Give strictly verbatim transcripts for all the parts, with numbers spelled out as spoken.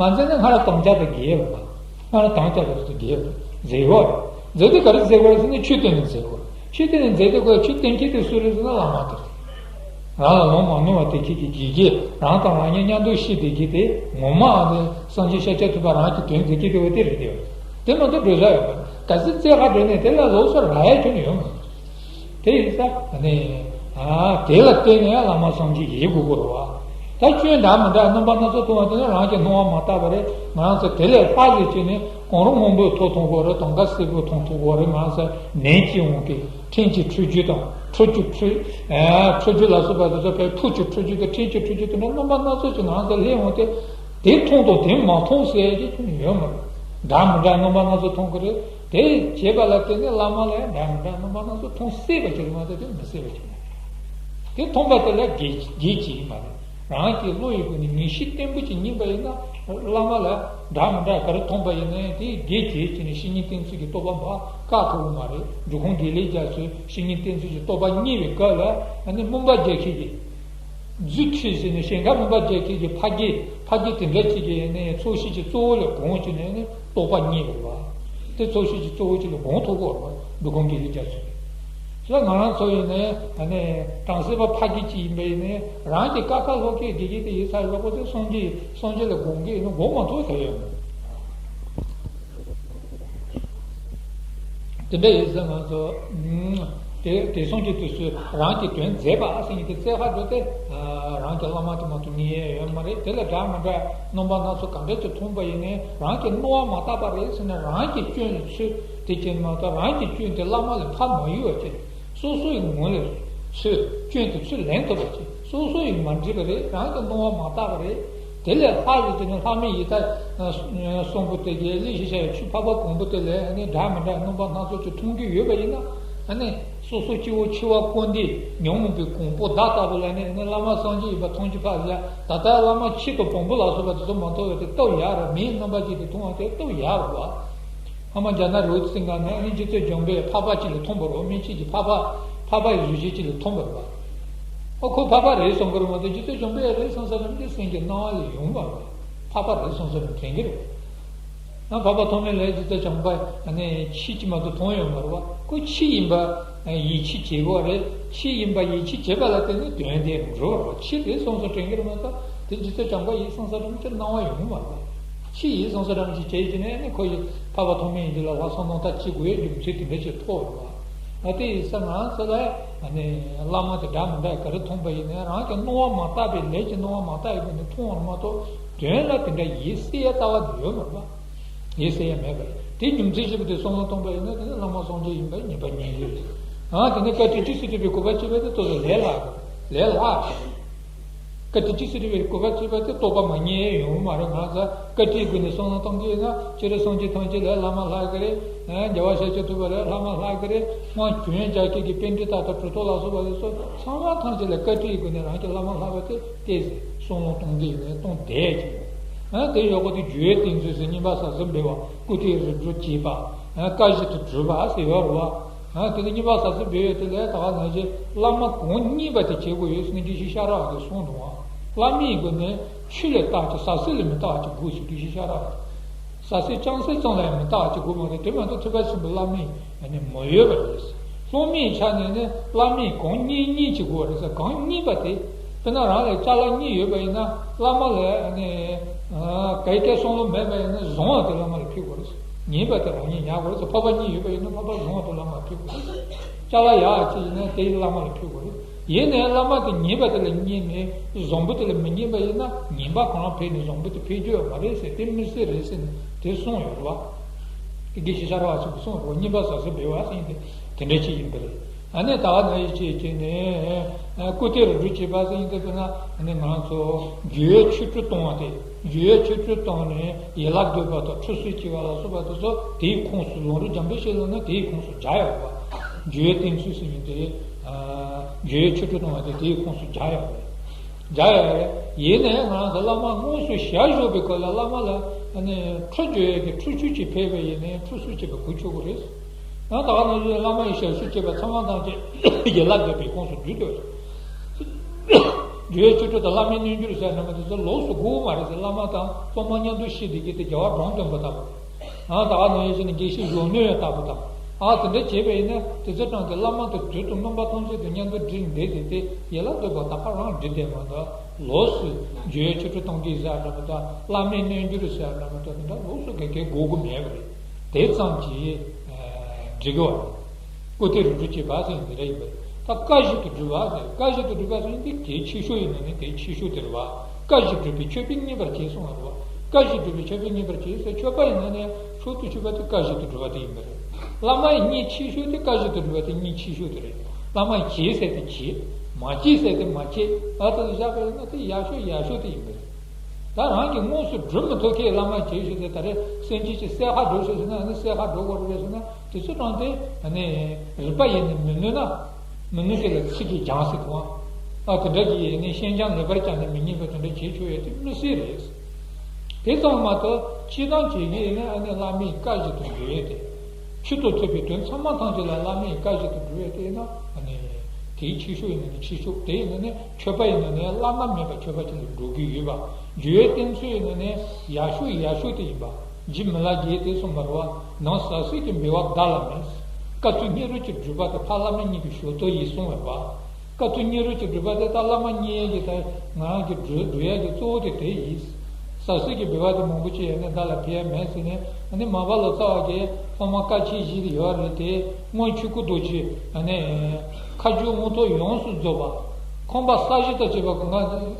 མ་མཛད་ན་སྔར་དམ་བཅའ་དང་འགལ་བ། སྔར་དམ་བཅའ་དང་འགལ་བ། མཛད་དགོས་རེད། མཛད་དེ་ག་རེ་མཛད་དགོས་རེད་ཟེར་ན་ཆོས་བསྟན་ནས་མཛད་དགོས། ཆོས་བསྟན་ནས་མཛད་དེ་དགོས། ཆོས་བསྟན་མཁན་དེ་སུ་རེད་ཟེར་ན་བླ་མ་དེ་རེད། རང་ལ་ལོང་མ་མྱོང་བ་དེ་ཁྱེད་ཀྱི་དགེ་རྒན་རང་དང་རང་ཉིད་མཉམ་དུ་ཤི་བསྡད་ཀྱི་དེ་ངོ་མ་ཨ་ནི་སངས་རྒྱས་ཤཱཀྱ་ཐུབ་པ་རང་གི་དོན་མཛད་ཀྱི་དེ་བ་དེ་རེད་དེ། དེ་མ་གཏོགས་འགྲོ་ས་ཡོད་པ་ག་ཚོད་རྩེ་ཁ་འགྲོ་ནས་དེ་ལ་ལོགས་སུ་རག་ཡ་ཁྱོན་ནས་ཡོད་མ་རེད། དེ་ཡིན་ཙང་ནི། ཨ་དེ་ལ་བརྟེན་ནས་བླ་མ་སངས་རྒྱས་ཡིན་དགོས་ཀྱི་རེད་བ། ད་སྐྱོན་འདྲ་མི་འདྲ་རྣམ་པ་སྣ་ཚོགས་མཐོང་བ་དེ་ནི་རང་གི་སྣང་བ་མ་དག་པ་རེད། ང་རང་ཚོ་དེ་ལས་ལྷག་ཟེར་བྱས་ནས་གང་རུང་སྔོན་པོའི་ཐོག་མཐོང་དགོས་རེད། དང་ག་སེར་པོའི་ཐོག་མཐོང་དགོས་རེད། ང་རང་ཚོ་ནན་གྱིས་འོང་གི་ཕྲན་གྱིས་འཁྲུལ་རྒྱུ་དང་འཁྲུལ་རྒྱུ་འཁྲུལ་ཨ་འཁྲུལ་རྒྱུ་ལ་སོགས་པ་དེ་ཚོ་བས་ཕུགས་ཀྱི་འཁྲུལ་རྒྱུ་དང་ཕྲན་གྱིས་འཁྲུལ་རྒྱུ་དེ་འདྲ་རྣམ་པ་སྣ་ཚོགས་ཀྱིས་ང་རང་ཚོ་ལྷན་འོང་སྟེ། དེ་མཐོང་དང་དེ་མ་མཐོང་ཟེར་གྱི་ཁྱོན་ནས་ཡོད་མ་རེད། འདྲ་མི་འདྲ་རྣམ་པ་སྣ་ཚོགས་མཐོང་གི་རེད། དེ་བྱས་པ་ལ་བརྟེན་ནས་བླ་མ་ལ་ཡང་འདྲ་མི་འདྲ་རྣམ་པ་སྣ་ཚོགས་མཐོང་སྲིད་པ་ཅིག་རེད་མ་གཏོགས་དེ་མི་སྲིད་པ་ཅིག་མ་རེད། དེ་མཐོང་པ་དེ་ལ་དགེ་དགེ་ཅིག་ཡིན་པ་རེད། རང་གི་བློ་ཡི་སྒོ་ནས་ངེས་ཤེས་བརྟན་པོ་ཅིག་རྙེད་པ་ཡིན་ན་བླ་མ་ལ་འདྲ་མི་འདྲ་ག་རེ་མཐོང་པ་ཡིན་ན་ཡང་དེ་དགེ་བྱས་ཀྱི་ནས་བཤེས་གཉེན་བསྟེན་ཚུལ་གྱི་རྟོགས་པ་མ་བཀག་ཐུབ་པ་མ་རེད། འབྲི་གུང་དགེ་ལེགས་རྒྱ་མཚོས་བཤེས་གཉེན་བསྟེན་ཚུལ་གྱི་རྟོགས་པ་རྙེད་པའི་སྐབས་ལ་ཨ་ནི་སྨོན་པ་རྒྱ་མཁས་ཀྱིས། རྫུ་འཕྲུལ་ཟེར་ནས་ཞིང་ཁ་སྨོན་པ་རྒྱ་མཁས་ཀྱི་ཕ་གི་ཕ་གི་དེ་འདྲ་ཅིག་གིས་ནི་ཚོགས་ཞིང་གི་གཙོ་བོ་ལ་དགོངས་བྱས་ནས་ནི་རྟོགས་པ་རྙེད་པ་རེད་བ། དེ་ཚོགས་ཞིང་གི་གཙོ་བོ་ཅིག་ལ་དགོངས་ཐུབ་ཀྱི་རེད་བ། འབྲི་གུང་དགེ་ལེགས་རྒྱ་མཚོས། ད་ང་རང་ཚོ་ཡིན་ནའི་ཨ་ནི་བྲམ་ཟེ་པ་ཕ་གི་ཅིག་ཡིན་པ་ཡིན་ནའི་རང་གི་ཀ་ཁ་ལྷོ་ཁའི་དགེ་རྒན་དེ་ཡིན་ས་ཡོད་པ་དེ་སངས་རྒྱས་སངས་རྒྱས་ལ་དགོངས་ཀྱི་ཡིན་ན་དགོངས་མ་ཐུབ་ཐལ་ཡོད་མོད། དེ་འདྲ་ཡིན་ཙང་ང་ཚོ་དེ་དེང་སང་གི་དུས་སུ་རང་གི་དོན་མཛད་པ་ཟེར་མཁན་དེ་རྩེ་ཁ་འགྲོ་སྟེ་རང་གི་བླ་མ་དེ་མ་གཏོགས་རྙེད་ཡ་ཡོད་མ་རེད། དེ་ལས་འདྲ་མི་འདྲ་རྣམ་པ་སྣ་ཚོགས་ག་འདྲ་ཅིག་མཐོང་པ་ཡིན་ནའི་རང་གི་སྣང་བ་མ་དག་པ་རེད་ཟེར་ནས་རང་གི་སྐྱོན་ལ་ཚུར་དེ་བྱས་མ་གཏོགས་རང་གི་སྐྱོན་དེ་བླ་མ་ལ་ཕར་མ་གཡུག་པ་བྱས། སོ་སོ་ཡི་ངོས་ལ་ཚུར་སྐྱོན་དེ་ཚུར་ལེན་ཐུབ་པ་བྱེད། སོ་སོ་ཡི་མ་འགྲིག་པ་རེད། རང་གི་སྣང་བ་མ་དག་པ་རེད། དེ་ལས་ལྷག་ཡོད་དེ་ནི་ལྷག་མེད་ཡི་དྭགས་གསུམ་པོ་དེ་གའི་ལས་ཤེས་བྱ་ཡི་ཆོས་འཕགས་པ་གོང་པོ་དེ་ལས་ནི་འདྲ་མི་འདྲ་རྣམ་པ་སྣ་ཚོགས་ཀྱི་མཐོང་རྒྱུ་ཡོད་པ་ཡིན་ན་ཨ་ནི་སོ་སོ་སྐྱེ་བོ་འཆི་བ་ཀུན་འདས་ཉོན་མོངས་པའི་གོང་བུ་བདག་ལྟ་བུ་ལ་ནི་ནི་བླ་མ་སངས་རྒྱས་ཡིན་པ་མཐོང་རྒྱུ་ཕར་ལ་ད་ལྟ་བླ་མ་ཁྱི་དང་བོང་བུ་ལ་སོགས་པ་དེ་ཚོ་མ་མཐོང་བས་དེ་སྟབས་ཡག་རེད། མིའི་རྣམ་པ་ཅིག་དེ་མཐོང་བ་དེ་སྟབས་ཡག་རེད་བ། ཨ་མ་རྒྱ་ནག་རི་བོ་རྩེ་ལྔ་ནས་ཨ་ནི་རྗེ་བཙུན་འཇམ་དཔལ་འཕགས་པ་གཅིག་ལ་མཐོང་བ་རེད། སྨན་ཆེན་གྱི་འཕགས་པ་འཕགས་པ་ཡི་གཟུགས་ཅན་གཅིག་ལ་མཐོང་བ་རེད་བ། ཨ་ཁོ་འཕགས་པ་རེད་གསུང་གི་རེད་མ་གཏོགས་རྗེ་བཙུན་འཇམ་དཔལ་རེད་གསུང་ས་རང་གི་སེམས་ཀྱི་སྣང་བ་ལས་ཡོང་བ་རེད། འཕགས་པ་རེད་གསུང་ས་རང་དྲན་གྱི་རེད། ཨ་འཕགས་པ་ཐོགས་མེད་ལ་རྗེ་བཙུན་འཇམ་དཔལ་ཨ་ནི་ཁྱི་གཅིག་མ་གཏོགས་མཐོང་ཡོད་མ་རེད་བ། ཁོ་ཁྱི་ཡིན་པ་ཡིད་ཆེས་བྱེད་དགོས་རེད། ཁྱི་ཡིན་པ་ཡིད་ཆེས་བྱེད་པ་ལ་བརྟེན་ནས་དོན་དེ་འགྲུབ་པ་རེད་བ། ཁྱི་རེད་གསུང་ས་དྲན་གྱི་རེད་མ་གཏོགས་དེ་རྗེ་བཙུན་འཇམ་དཔལ་ཡིན་གསུང་ས་རང་གི་སྣང་བ་ཡོང་གི་མ་རེད་བ། ཕྱི་ཡི་སོང་སོ་རང་གིས་བྱས་ཀྱི་ནས་ནི་ཁོ་ཡི་འཕགས་པ་ཐོགས་མེད་ཡིན་དུས་ལ་ལྷག་བསམ་རྣམ་དག་བྱེད་དགོས་ཡ་རྒྱུ་མཚན་དེ་འདྲ་ཞིག་ཐོགས་རེད་བ། ཨ་དེ་ཡིན་ཙང་ང་ཚོ་ལ་ནི་བླ་མ་དེ་འདྲ་མི་འདྲ་ག་རེ་མཐོང་པ་ཡིན་ནའི་རང་གི་སྣང་བ་མ་དག་པའི་ལས་ཀྱི་སྣང་བ་མ་དག་ཡི་སྒོ་ནས་མཐོང་བ་མ་གཏོགས་དོན་ལ་དེ་འདྲ་ཡིད་སྲེད་ཡ་ལྟ་བ་དེ་ཡོད་མ་རེད་བ། ཡིད་སྲེད་ཡ་མེད་པ་རེད། དེ་རྒྱུ་མཚན་ཞིག་གིས་དེ་བསམ་བློ་གཏོང་པ་ཡིན་ན་དེ་ནི་བླ་མ་སངས་རྒྱས་ཡིན་པ་ངེས་པ་རྙེད་ཀྱི་རེད། ཨ་དེ་ནི་བཀའ་དྲིན་ཏོག་ཙམ་སྒྲུབ་པའི་གོ་འཕང་སྤྱད་པ་དེ་ཏོག་ཙམ་ལས་སླ་གི་རེད། ལས་སླ་གི་རེད། བཀའ་དྲིན་ཏོག་ཙམ་སྒྲུབ་པའི་གོ་འཕང་སྤྱད་པ་དེ་རྟོགས་པ་མ་རྙེད་ཡོང་མ་རེད། ང་ཚོ་བཀའ་དྲིན་སྒོ་ནས་བསམ་བློ་གཏོང་གི་ཡོད་ན་སྤྱིར་སངས་རྒྱས་ཐམས་ཅད་ལ་བླ་མ་ལྷག་གི་རེད། རྒྱལ་བ་ཤཱཀྱ་ཐུབ་པ་ལ་བླ་མ་ལྷག་གི་རེད། སྔོན་བྱོན་རྒྱ་སྐྱེད་ཀྱི་པཎྜི་ཏ་དང་གྲུབ་ཐོབ་ལ་སོགས་པ་དེ་ཚོ་ཚང་མ་ཐམས་ཅད་ལ་བཀའ་དྲིན་སྒོ་ནས་རང་གི་བླ་མ་ལྷག་པ་དེ་ཏོག་ཙམ་བསམ་བློ་གཏོང་གི་ཡོད་ན་གཏོང་བསྡད་ཀྱི་ཡོད། དེ་ཡོད་དགུ་དེ་འཇུག་ཡུལ་བསྟན་ཚུལ་ཟེར་བསྙེན་པ་ཟབ་གསལ་འབད་བ་སྐུ་སྟེ་རིགས་དྲུག་བྱེད་པ་བཀའ་བཞིན་དུ་སྒྲུབ་པ་ཟེར་ཡོད་རེད་བ། ཨ་དེ་ནི་བསྙེན་པ་ཟབ་གསལ་འབད་ཡོད་དེ་ལས་ད་ག་ནང་བཞིན་བླ་མ་གང་རྙེད་པ་དེ་བྱེད་དགོས་ཡོད་ཟེར་ནས་དགེ་བཤེས་ཤ་ར་བ་གིས་གསུངས་འདུག་བ། བླ་མའི་སྒོ་ནས་ཆོས་ལ་བརྟག་ཅིང་ཟབ་གསལ་ལ་མི་བརྟག་པ་ཅིག་དགོས་ཟེར་དགེ་བཤེས་ཤ་ར་བ་གིས། ཟབ་གསལ་ཅུང་ཟད་ཙམ་ལ་ཡང་མི་བརྟག་པ་ཅིག་དགོས་མ་རེད། དེ་མ་གཏོགས་ཐེག་པ་ཆེན་པོའི་བླ་མའི་ཨ་ནི་མི་འོས་པ་རེད། སློབ་མའི་ཆ་ནས་ནི་བླ་མས་གང་རྙེད་རྙེད་ཅིག་དགོས་པ་རེད་ཟེར། གང་རྙེད་པ་དེ་དཔེར་ན་རང་ལ་ཅ་ལག་རྙེད་ཡོད་པ་ཡིན་ན་བླ་མ་ལ་ཨ་ནི་ག་ཡི་གེ་བསམ་བློ་མེད་པ་ཡིན་ན་བཟང་བ་དེ་བླ་མ་ལ་ཕུལ་དགོས་རེད། ཉེས་པ་དེ་རང་ཉིད་ཉར་དགོས་རེད། འཕགས་པ་གཉིས་ཡོད་པ་ཡིན་ན་འཕགས་པ་བཟང་བ་དེ་བླ་མར་ཕུལ་དགོས་རེད། ཅ་ལག་ཡག་ཅིག་ཡིན་ན་དེ་བླ་མ་ལ་ཕུལ་དགོས་རེད། ཡིན་ནའི་བླ་མ་དེ་ཉེས་པ་དེ་ལ་བརྙས་ནས་བཟང་པོ་དེ་ལ་མི་བརྙས་པ་ཡིན་ན་ཉེས་པ་གང་རང་ཕེབས་ནས་བཟང་པོ་དེ་ཕེབས་རྒྱུ་ཡོད་མ་རེད་ཟེར་དེ་མི་སྲིད་རེད་ཟེར་ནས་དེ་གསུངས་ཡོད་རེད་བ། དགེ་བཤེས་ཤ་ར་བ་ཆེན་པོས་གསུངས་རེད་བ། བསྙེན་པ་ཟབ་གསལ་འབད་བ་ཟེར་ཡིན་དེ་དེ་འདྲ་ཅིག་ཡིན་པ་རེད། ཨ་ནི་ད་ག་ནང་བཞིན་བྱས་བྱས་ནས་སྐུ་སྟེ་རིགས་དྲུག་བྱེད་པ་ཟེར་ཡིན་དེ་དཔེར་ན་ཨ་ནི་ང་ཚོ་འཇུག་ཡུལ་ཆོས་དྲུག་གཏོང་བ་དེ། འཇུག་ཡུལ་ཆོས་དྲུག་བཏང་ནས་ཡན་ལག་བཟླས་པ་དང་ཁྲུས་གསོལ་བྱེད་པ་ལ་སོགས་པ་དེ་ཚོ་དེའི་ཁོངས་སུ་ལམ་རིམ་འཇམ་དཔལ་བཤད་ལུང་ན་དེའི་ཁོངས་སུ་སྦྱར་ཡོད་པ། འཇུག་ཡུལ་བསྟན་ཚུལ་ཟེར་མཁན་དེ། འཇུག་ཡུལ་ཆོས་དྲུག་བཏང་བ་དེ་དེའི་ཁོངས་སུ་སྦྱར་ཡོད་པ་རེད། སྦྱར་ཡོད་རེད། ཡིན་ནའི་ང་རང་ཚོ་བླ་མ་དངོས་སུ་ཞལ་བཞུགས་པའི་སྐབས་ལ་བླ་མ་ལ་ཨ་ནི་ཁྲུས་གཅོད་ཡས་ཀྱི་ཁྲུས་ཆུ་ཅིག་ཕེབས་པ་ཡིན་ནའི་ཁྲུས་གསོལ་བྱེད་པ་དགོས་ཆོག་གི་རེད། ཡང་ད་ག་ནང་བཞིན་བླ་མ་ཡི་ཞལ་བཞུགས་བྱེད་པ་ཚང་མ་ཐམས་ཅད་ཡན་ལག་བཟླས་པའི་ཁོངས་སུ་འདུས་ཡོད་རེད། འགྲོ་བའི་ཆོ་འཕྲུལ་དང་བླ་མའི་རྣལ་འབྱོར་ཟེར་ནས་མ་དེ་ཚོ་ལོགས་སུ་དགོས་མ་རེད་ཟེར། བླ་མ་དང་སློབ་མ་མཉམ་དུ་ཤི་བསྡད་ཀྱི་དེ་རྒྱལ་བ་འབྲོམ་སྟོན་པ་ལྟ་བུ། ཨ་ད་ག་ནང་བཞིན་དགེ་བཤེས་གཞོན་ནུ་ཡང་ལྟ་བུ་དང་། ཨ་དེ་འདྲ་བྱས་པ་ཡིན་ན་དེ་ཚོ་གྲངས་ཀྱི་བླ་མ་དང་དུས་དང་རྣམ་པ་ཐམས་ཅད་དུ་མཉམ་དུ་བསྒྲིལ་བསྡད་དེ་དེ་ཡན་ལག་བསྡུས་པ་ད་ག་རང་བསྒྲིལ་བསྡད་མ་གཏོགས་ལོགས་སུ་འགྲོ་བའི་ཆོ་འཕྲུལ་གཏོང་གི་ཟེར་འདྲ་མ་གཏོགས་བླ་མའི་རྣལ་འབྱོར་ཟེར་འདྲ་མ་གཏོགས་དེ་འདྲ་ལོགས་སུ་ག་གེ་དགོས་ཀྱི་མེད་པ་རེད། དེ་ཙམ་གྱིས་འགྲིག་གི་བ་རེད། སྐུ་སྟེགས་རིགས་དྲུག་བྱེད་པ་ཟེར་འདི་འདྲ་ཡིན་པ་རེད། ད་བཀའ་བཞིན་དུ་སྒྲུབ་པ་ཟེར། བཀའ་བཞིན་དུ་སྒྲུབ་པ་ཟེར་འདི་གལ་ཆེ་ཤོས་ཡིན་ན་ནི་གལ་ཆེ་ཤོས་དེ་རེད་བ། བཀའ་བཞིན་སྒྲུབ་པའི་མཆོད་པས་མཉེས་པར་བྱས་གསུངས་པ་རེད་བ། བཀའ་བཞིན་སྒྲུབ་པའི་མཆོད་པས་མཉེས་པར་བྱས་ཟེར། མཆོད་པ་ཡིན་ན་ནི་མཆོག་ཏུ་གྱུར་པ་དེ་བཀའ་བཞིན་དུ་སྒྲུབ་པ་དེ་ཡིན་པ་རེད། བླ་མ་ཡི་མཉེས་ཆེ་ཤོས་དེ་བཀའ་བཞིན་དུ་སྒྲུབ་པ་དེ་མཉེས་ཆེ་ཤོས་དེ་རེད། བླ་མ་ཡི་བྱས་ཟེར་དེ་བྱས། མ་བྱས་ཟེར་དེ་མ་བྱས། ཨ་ད་བཞག་པ་ཡིན་ན་དེ་ཡག་ཤོས་ཡག་ཤོས་དེ་ཡིན་པ་རེད། ད་རང་གིས་དངོས་སུ་སྒྲུབ་མི་ཐུབ་མཁན་བླ་མ་བྱས་ཞུས་ཏེ་ད་རེས་སེམས་ཅན་གྱི་སྲས་ཁ་སྒྲུབ་ཞུས་ཟེར་ན་ནི་སྲས་ཁ་སྒྲུབ་དགོས་རེད་ཟེར་ན་དེ་ཚོ་དྲངས་ཏེ་ནི་རིག་པ་ཡིས་ནི་མི་ནུས་ན། མི་ནུས་དེ་ལ་ཚིག་གིས་སྦྱང་ཟེར་དང་། ཨ་དེ་འདྲ་གྱིས་ནི་ཤིན་སྦྱངས་ལེགས་པར་སྦྱངས་ནས་མི་ཉན་པ་དེ་འདྲ་བྱེད་ཆོག་ཡས་དེ་མི་སྲིད་རེད། དེ་ཙམ་མ་གཏོགས་སྤྱིར་བཏང་བྱེད་ཀྱི་ཡིན་ན་ཨ་ནི་བླ་མའི་བཀའ་བཞིན་དུ་འགྲོ་ཡས་དེ། ཆོས་དང་ཐུབ་པའི་དོན་ཚང་མ་ཐམས་ཅད་ལ་བླ་མའི་བཀའ་བཞིན་དུ་འགྲོ་ཡས་དེ་ཡིན་ན་ཨ་ནི་དེའི་ཆེ་ཤོས་ཡིན་ན་ནི་ཆེ་ཤོས་དེ་ཡིན་ན་ནི། མཆོད་པ་ཡིན་ན་ནི་བླ་ན་མེད་པ་མཆོད་པ་ཅིག་ལ་འགྲོ་གི་ཡོད་པ། འགྲོ་བའི་གཏེར་མཛོད་ཡིན་ན་ནི་ཡག་ཤོས་ཡག་ཤོས་དེ་ཡིན་པ། རྗེ་མི་ལ་རས་དེ་གསུངས་པ་རེད་བ། ནང་ཟབ་གསེར་གྱི་འབུལ་བ་བདག་ལ་མེད། བཀའ་ཐུབ་སྙིང་རུས་ཀྱི་སྒྲུབ་པ་དེ་ཕ་བླ་མ་མཉེས་པའི་ཞོར་དུ་ཡིན་གསུངས་པ་རེད་བ། བཀའ་ཐུབ་སྙིང་རུས་ཀྱི་སྒྲུབ་པ་དེ་ད་བླ་མ་མཉེས་ཡས་ཀྱི་ད་ང་རང་གི་སྒྲུབ་སྒྲུབ་ཡས་ཀྱི་གཙོ་བོ་དེ་དེ་ཡིན། ཟབ་གསེར་གྱི་འབུལ་བ་དེ་མང་པོ་ཅིག་ཡོད་ནས་བདག་ལ་ཕུལ་ཡས་མེད་ཟེར་ནས་ཨ་ནི་མར་པ་ལོ་ཙཱ་བ་གིས་སློབ་མ་བཀའ་ཆེན་བཞི་དེ་ཡོད་རེད་དེ། སྔོན་ཆོས་སྐུ་རྡོ་རྗེ་ཨ་ནི། མཁའ་སྤྱོད་དབང་ཐོབ་ཡོངས་སུ་རྫོགས་པ། ཁང་པ་ས་གཞི་དང་བཅས་པ་ཀུན་ང་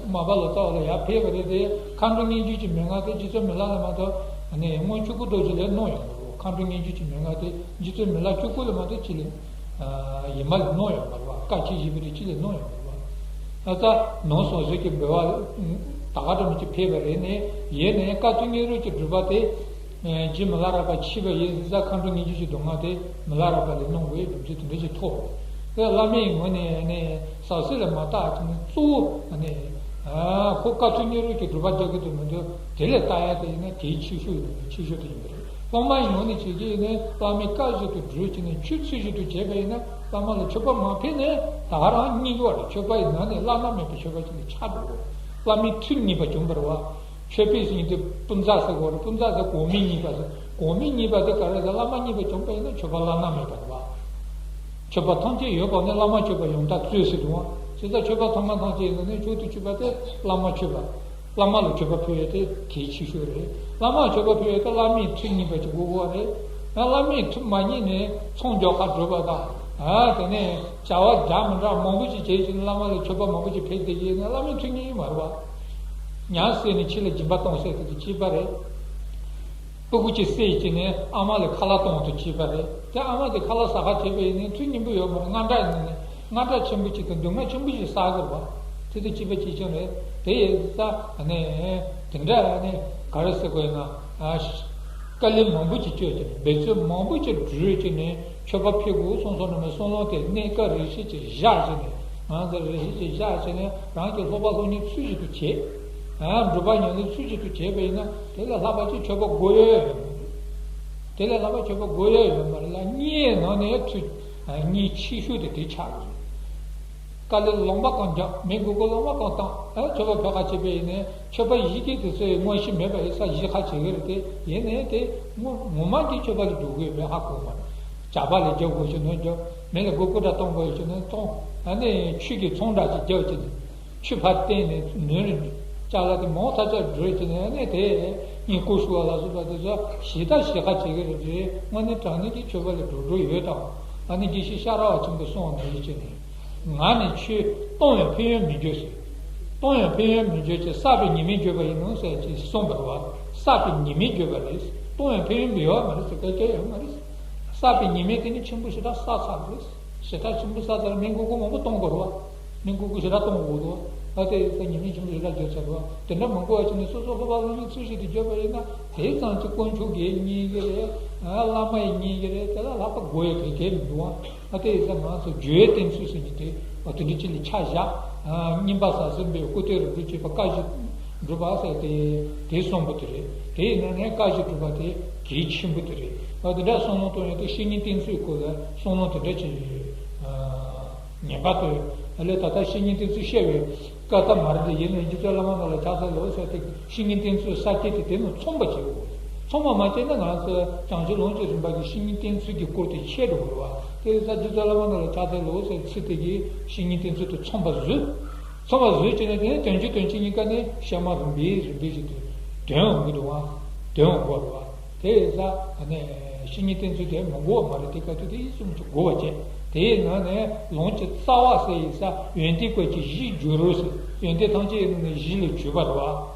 མར་པ་ལོ་ཙཱ་བ་ལ་ཡར་ཕུལ་བ་རེད་དེ། མཁའ་འགྲོ་སྙན་བརྒྱུད་ཀྱི་མན་ངག་དེ་རྗེ་བཙུན་མི་ལ་ལ་མ་གཏོགས་ཨ་ནི་སྔོན་ཆོས་སྐུ་རྡོ་རྗེ་ལ་གནང་ཡོད་མ་རེད། མཁའ་འགྲོ་སྙན་བརྒྱུད་ཀྱི་མན་ངག་དེ་རྗེ་བཙུན་མི་ལ་སྤྱི་སྐུ་ལ་མ་གཏོགས་ཅི་ལས་ཡིན་མ་ལས་གནང་ཡོད་མ་རེད་བ། བཀའ་ཆེན་བཞི་པོ་དེ་ཅི་ལས་གནང་ཡོད་མ་རེད་བ། ད་ལྟ་ནང་ཟབ་གསེར་གྱི་འབུལ་བ་ད་ག་འདྲ་མི་ཅིག་ཕུལ་བ་རེད་ནས་ཡིན་ནའི་བཀའ་ཐུབ་སྙིང་རུས་ཀྱི་སྒྲུབ་པ་དེ། རྗེ་མི་ལ་རས་པ་མཆིས་པ་ཡིན་ཟེར། མཁའ་འགྲོ་སྙན་བརྒྱུད་ཀྱི་མདོ་སྔགས་དེ་མི་ལ་རས་པ་ལས་གནང་དགོས་རྒྱུ་མཚན་དེ་འདྲ་ཞིག་ཐོགས། དེ་བླ་མའི་ངོས་ནས་ནི་ཟབ་གསེར་ལ་མ་བརྟགས་ཀྱི་ནི་གཙོ་བོ་ནི། ཁོ་བཀའ་ཐུབ་སྙིང་རུས་ཀྱི་སྒྲུབ་པ་རྒྱག་གི་འདུག་མི་འདུག་དེ་ལས་བལྟ་ཡ་དེ་ཡིན་ན་དེའི་ཆེ་ཤོས་ཡིན་ཆེ་ཤོས་དེ་ཡིན་པ་རེད། སློབ་མ་ཡོངས་ནས་བྱེད་ཀྱི་ཡིན་ན་བླ་མའི་བཀའ་བཞིན་དུ་སྒྲུབ་ཀྱི་ནི་ཆོས་ཚུལ་བཞིན་དུ་བྱས་པ་ཡིན་ན་བླ་མ་ལ་མཆོད་པ་མ་ཕུལ་ནས་ད་ག་རང་རྙེད་ཀྱི་བ་རེད། མཆོད་པ་ཡི་ནང་ནས་བླ་ན་མེད་པའི་མཆོད་པ་ཅིག་ལ་ཆགས་འགྲོ་གི་རེད། བླ་མའི་མཐུ་རྙེད་པ་བྱུང་བ་རེད་བ། མཆོད་པའི་ཞིང་དེ་སྤུན་ཟླ་ཟེར་དགོས་རེད། སྤུན་ཟླ་ཟེར་གོང་མའི་རྙེད་པ་ཟེར། གོང་མའི་རྙེད་པ་དེ་ག་རེ་ཟེར། བླ་མ་རྙེད་པ་བྱུང་བ་ཡིན་ན་མཆོད་པ་བླ་ན་མེད་པ་རེད་བ། མཆོད་པ་ཐམས་ཅད་ཡོད་པ་ནི་བླ་མ་མཆོད་པ་ཡོངས་དག་སྩོལ་ཟེར་འདུག་བ། བྱས་ཙང་མཆོད་པ་ཚང་མ་ཐམས་ཅད་ཡིན་ན་ནི་མཆོག་ཏུ་གྱུར་པ་དེ་བླ་མ་མཆོད་པ། བླ་མ་ལ་མཆོད་པ་ཕུལ་ཡས་དེ་གལ་ཆེ་ཤོས་རེད། བླ་མ་མཆོད་པ་ཕུལ་ཡས་དེ་བླ་མའི་མཐུ་རྙེད་པ་ཅིག་དགོས་ཀྱི་རེད། ཡང་བླ་མའི་མཐུ་མ་རྙེད་ནས་ཚོང་རྒྱག་ཁ་སྒྲུབ་པ་དང་། ཨ་དེ་ནས་བྱ་བ་འདྲ་མི་འདྲ་མང་པོ་ཅིག་བྱེད་ཀྱི་ནི་བླ་མ་ལ་མཆོད་པ་མང་པོ་ཅིག་ཕུལ་བསྡད་ཀྱི་ནི་བླ་མའི་མཐུ་རྙེད་ཀྱི་མ་རེད་བ། ཉ་བསད་ནས་ཁྱི་ལ་སྦྱིན་པ་གཏོང་ཟེར་དེ་དང་གཅིག་པ་རེད། སྤུ་གུ་གཅིག་བསད་ཀྱི་ནི་ཨ་མ་ལ་ཁ་ལག་གཏོང་དང་གཅིག་པ་རེད། དེ་ཨ་མ་དེ་ཁ་ལག་ཟ་ཁ་བྱེད་པ་ཡིན་ནའི་མཐུ་རྙེད་པོ་ཡོད་མ་རེད། དངངས་སྐྲག་ཡིན་ནའི་དངངས་སྐྲག་ཆེན་པོ་ཅིག་དང་སྡུག་བསྔལ་ཆེན་པོ་ཞིག་བསགས་དགོས་པ། དེ་དང་གཅིག་པ་གཅིག་རྐྱང་རེད། དེ་ཡིན་ཙང་ནི་དེ་འདྲ་ནི་ག་རེ་ཟེར་དགོས་ཡིན་ན། ཨ་དཀའ་ལས་མང་པོ་ཅིག་སྤྱོད་ཀྱི་ནི་འབད་རྩོལ་མང་པོ་ཅིག་བསྒྲུབས་ཀྱི་ནི་མཆོད་པ་ཕུལ་དགོས་གསུངས་སོང་ན་མི་གསུང་ལོང་དེ་གནས་སྐབས་རེ་ཞིག་ཅིག་བཞག་ཅིག་ནི། ང་ཚོ་རེ་ཞིག་ཅིག་བཞག་བྱས་ནས་རང་གི་སློབ་པ་སློབ་གཉེར་ཚུལ་བཞིན་དུ་བྱེད། ཨ་སྒྲུབ་པ་ཉམས་ལེན་ཚུལ་བཞིན་དུ་བྱེད་པ་ཡིན་ན་དེ་ལས་ལྷག་པ་ཅིག་མཆོད་པ་དགོས་ཡོད་ཡོད་མ་རེད། དེ་ལས་ལྷག་པ་མཆོད་པ་དགོས་ཡོད་ཡོད་མ་རེད་ལ། གཉིས་ནང་ནས་ཚུལ་གཉིས་ཆེ་ཤོས་དེ་དེ་ཆགས་ཀྱི་རེད། དཀའ་ལས་ལོང་བ་གང་རྒྱག་མི་དགོས་མཁོ་ལོང་བ་གང་བཏང་ཨ་མཆོད་པ་ཕུལ་ཁ་བྱེད་པ་ཡིན་ནའི་མཆོད་པ་བཞེས་མཁན་དེ་ཚོས་དངོས་གཞི་མེད་པ་ཡིན་ས་བཞེས་ཁ་བྱེད་ཀྱི་རེད་དེ། ཡིན་ནའི་དེ་ངོ་ངོ་མ་གི་མཆོད་པ་ལས་སྒྲུབ་དགོས་མེད་ཧ་གོ་མ་རེད། ཇག་པ་ལས་རྒྱབ་དགོས་ཀྱི་ནོ་རྒྱབ། མི་ལ་མགོ་སྐོར་འདྲ་གཏོང་དགོས་ཀྱི་ནོ་གཏོང་། ཨ་ནི་ཆོས་ཀྱི་ཚོང་འདྲ་ཅིག་རྒྱབ་ཀྱི་ནི། ཆོས་ཕར་བསྟན་ནས་ནོར་ཅ་ལག་དེ་མང་ཐག་ཆོད་འགྲོ་ཀྱི་ནི། ཨ་ནི་དེ་ངས་སྐུ་ཞུ་བ་ལ་སོགས་པ་དེ་ཚོ་ཞེ་དྲག་ཞེ་ཁ་བྱེད་ཀྱི་རེད་དེ། དངོས་གནས་དྲང་གནས་ཀྱི་མཆོད་པ་ལས་འགྲོ་འགྲོ་ཡོད་དང་། ཨ་ནི་དགེ་བཤེས་ཤ་ར་བ་ཆེན་པོས་གསུངས་པ་ནང་བཞིན་བྱས་ནས། ང་ནི་ཆོས་གཏོང་བའི་ཕན་ཡོན་མི་འགྱུར་ཟེར། གཏོང་བའི་ཕན་ཡོན་མི་འགྱུར་ཅིང་བསགས་པའི་ཉེས་དམིགས་བརྗོད་པ་ཡིན་ནོ་ཟེར་ཅིག་གསུངས་པ་རེད་བ། བསགས་པའི་ཉེས་དམིགས་བརྗོད་པ་རེད། གཏོང་བའི་ཕན་ཡོན་མི་ཡོད་མ་རེད་ཟེར། གལ་གལ་ཡོད་མ་རེད། བསགས་པའི་ཉེས་དམིགས་དེ་ནི་ཆེན་པོ་ཞེ་དྲག་བསགས་ཚར་རེད། ཞེ་དྲག་ཆེན་པོ་བསགས་ཚར། མི་མགོ་སྐོར་མང་པོ་གཏོང་དགོས་རེད་བ། མི་མགོ་སྐོར་ཞེ་དྲག་གཏོང་དགོས་འདུག་བ། ད་དེ་ཡིན་ཙང་ཉེས་དམིགས་ཆེན་པོ་ཞེ་དྲག་བརྗོད་ཚར་འདུག་བ། དེ་འདྲ་མི་དགོས་པ་བྱས་ནས་སོ་སོ་སློབ་པ་སློབ་གཉེར་ཚུལ་བཞིན་དུ་བརྗོད་པ་ཡིན་ན་དེ་ཙམ་གྱིས་དཀོན་མཆོག་གིས་མཉེས་ཀྱི་རེད། ཨ་བླ་མ་ཡིས་མཉེས་ཀྱི་རེད། དེ་ལ་ལྷག་པ་དགོས་ཡ་གལ་གལ་མི་འདུག་བ། ཨ་དེ་ཡིན་ཙང་ང་ཚོ་སྦྱོར་བའི་གཏེར་མཛོད་ཟེར་གྱི་དེ་ཨ་དེ་འདྲ་ཅིག་ལ་ཆ་བཞག་ཨ་སྙིང་པ་ཟབ་གསེར་འབུལ་སྐུ་སྟེགས་རིགས་དྲུག་བྱེད་པ་བཀའ་བཞིན་སྒྲུབ་པ་ཟེར་དེ་དེ་གསུངས་པ་དེ་རེད། དེ་ཡིན་ན་ནས་བཀའ་བཞིན་སྒྲུབ་པ་དེ་གལ་ཆེན་པོ་དེ་རེད། ཨ་དེ་འདྲ་གསུང་ལུང་གཏོང་ཡ་དེ་བཤེས་གཉེན་བསྟེན་ཚུལ་སྐོར་ལ་གསུང་ལུང་དེ་འདྲ་ཅིག་ཨ་ངེས་པར་དུ་ ལས་ད་ལྟ་བཤེས་གཉེན་བསྟེན་ཚུལ་བཤད་པའི་སྐབས་ད་མ་རེད་དེ། ཡིན་ནའི་རྗེ་བཙུན་བླ་མ་རྣམས་ལ་ཕྱག་འཚལ་ལོ་ཟེར་ཏེ་བཤེས་གཉེན་བསྟེན་ཚུལ་ས་བཅད་དེ་དེ་ནི་མཚུངས་པ་བྱེད་དགོས། མཚུངས་པ་མ་བྱས་ན་ང་ཚོ་བྱང་ཆུབ་ལོངས་སྤྱོད་རིམ་པ་གི་བཤེས་གཉེན་བསྟེན་ཚུལ་གྱི་སྐོར་དེ་ཤེས་འགྲོ་དགོས་པ། དེ་ཡིན་ཙང་རྗེ་བཙུན་བླ་མ་རྣམས་ལ་ཕྱག་འཚལ་ལོ་ཟེར་ཚིག་དེ་གིས་བཤེས་གཉེན་བསྟེན་ཚུལ་དེ་མཚུངས་པ་བཟོས། མཚུངས་པ་བཟོས་བྱས་ནས་དེ་ནས་དོན་གཅིག་དོན་གཅིག་གཉིས་ཀ་ནི་གཤའ་མ་རིམ་པས་རིམ་པས་བྱས་ཏེ་དོན་འོང་གི་འདུག་པ། དོན་འོང་གི་རེད་པ། དེ་ཡིན་ཙང་ཨ་ནི་བཤེས་གཉེན་བསྟེན་ཚུལ་དེ་མི་དགོས་པ་མ་རེད། དེ་ག་དུས་དེ་ཡིད་སུམ་ཅུ་དགོས་པ་བྱས། དེའི་ནང་ནས་ལོངས་སྤྱོད་རྩ་བ་ཟེར་ཡིན་ཙང་ཡོན་ཏན་བཀོད་ཀྱི་གཞི་འགྱུར་རོ་ཟེར། ཡོན་ཏན་ཐམས་ཅད་ཡིན་ནི་གཞི་ལས་གྱུར་པ་རེད་པ།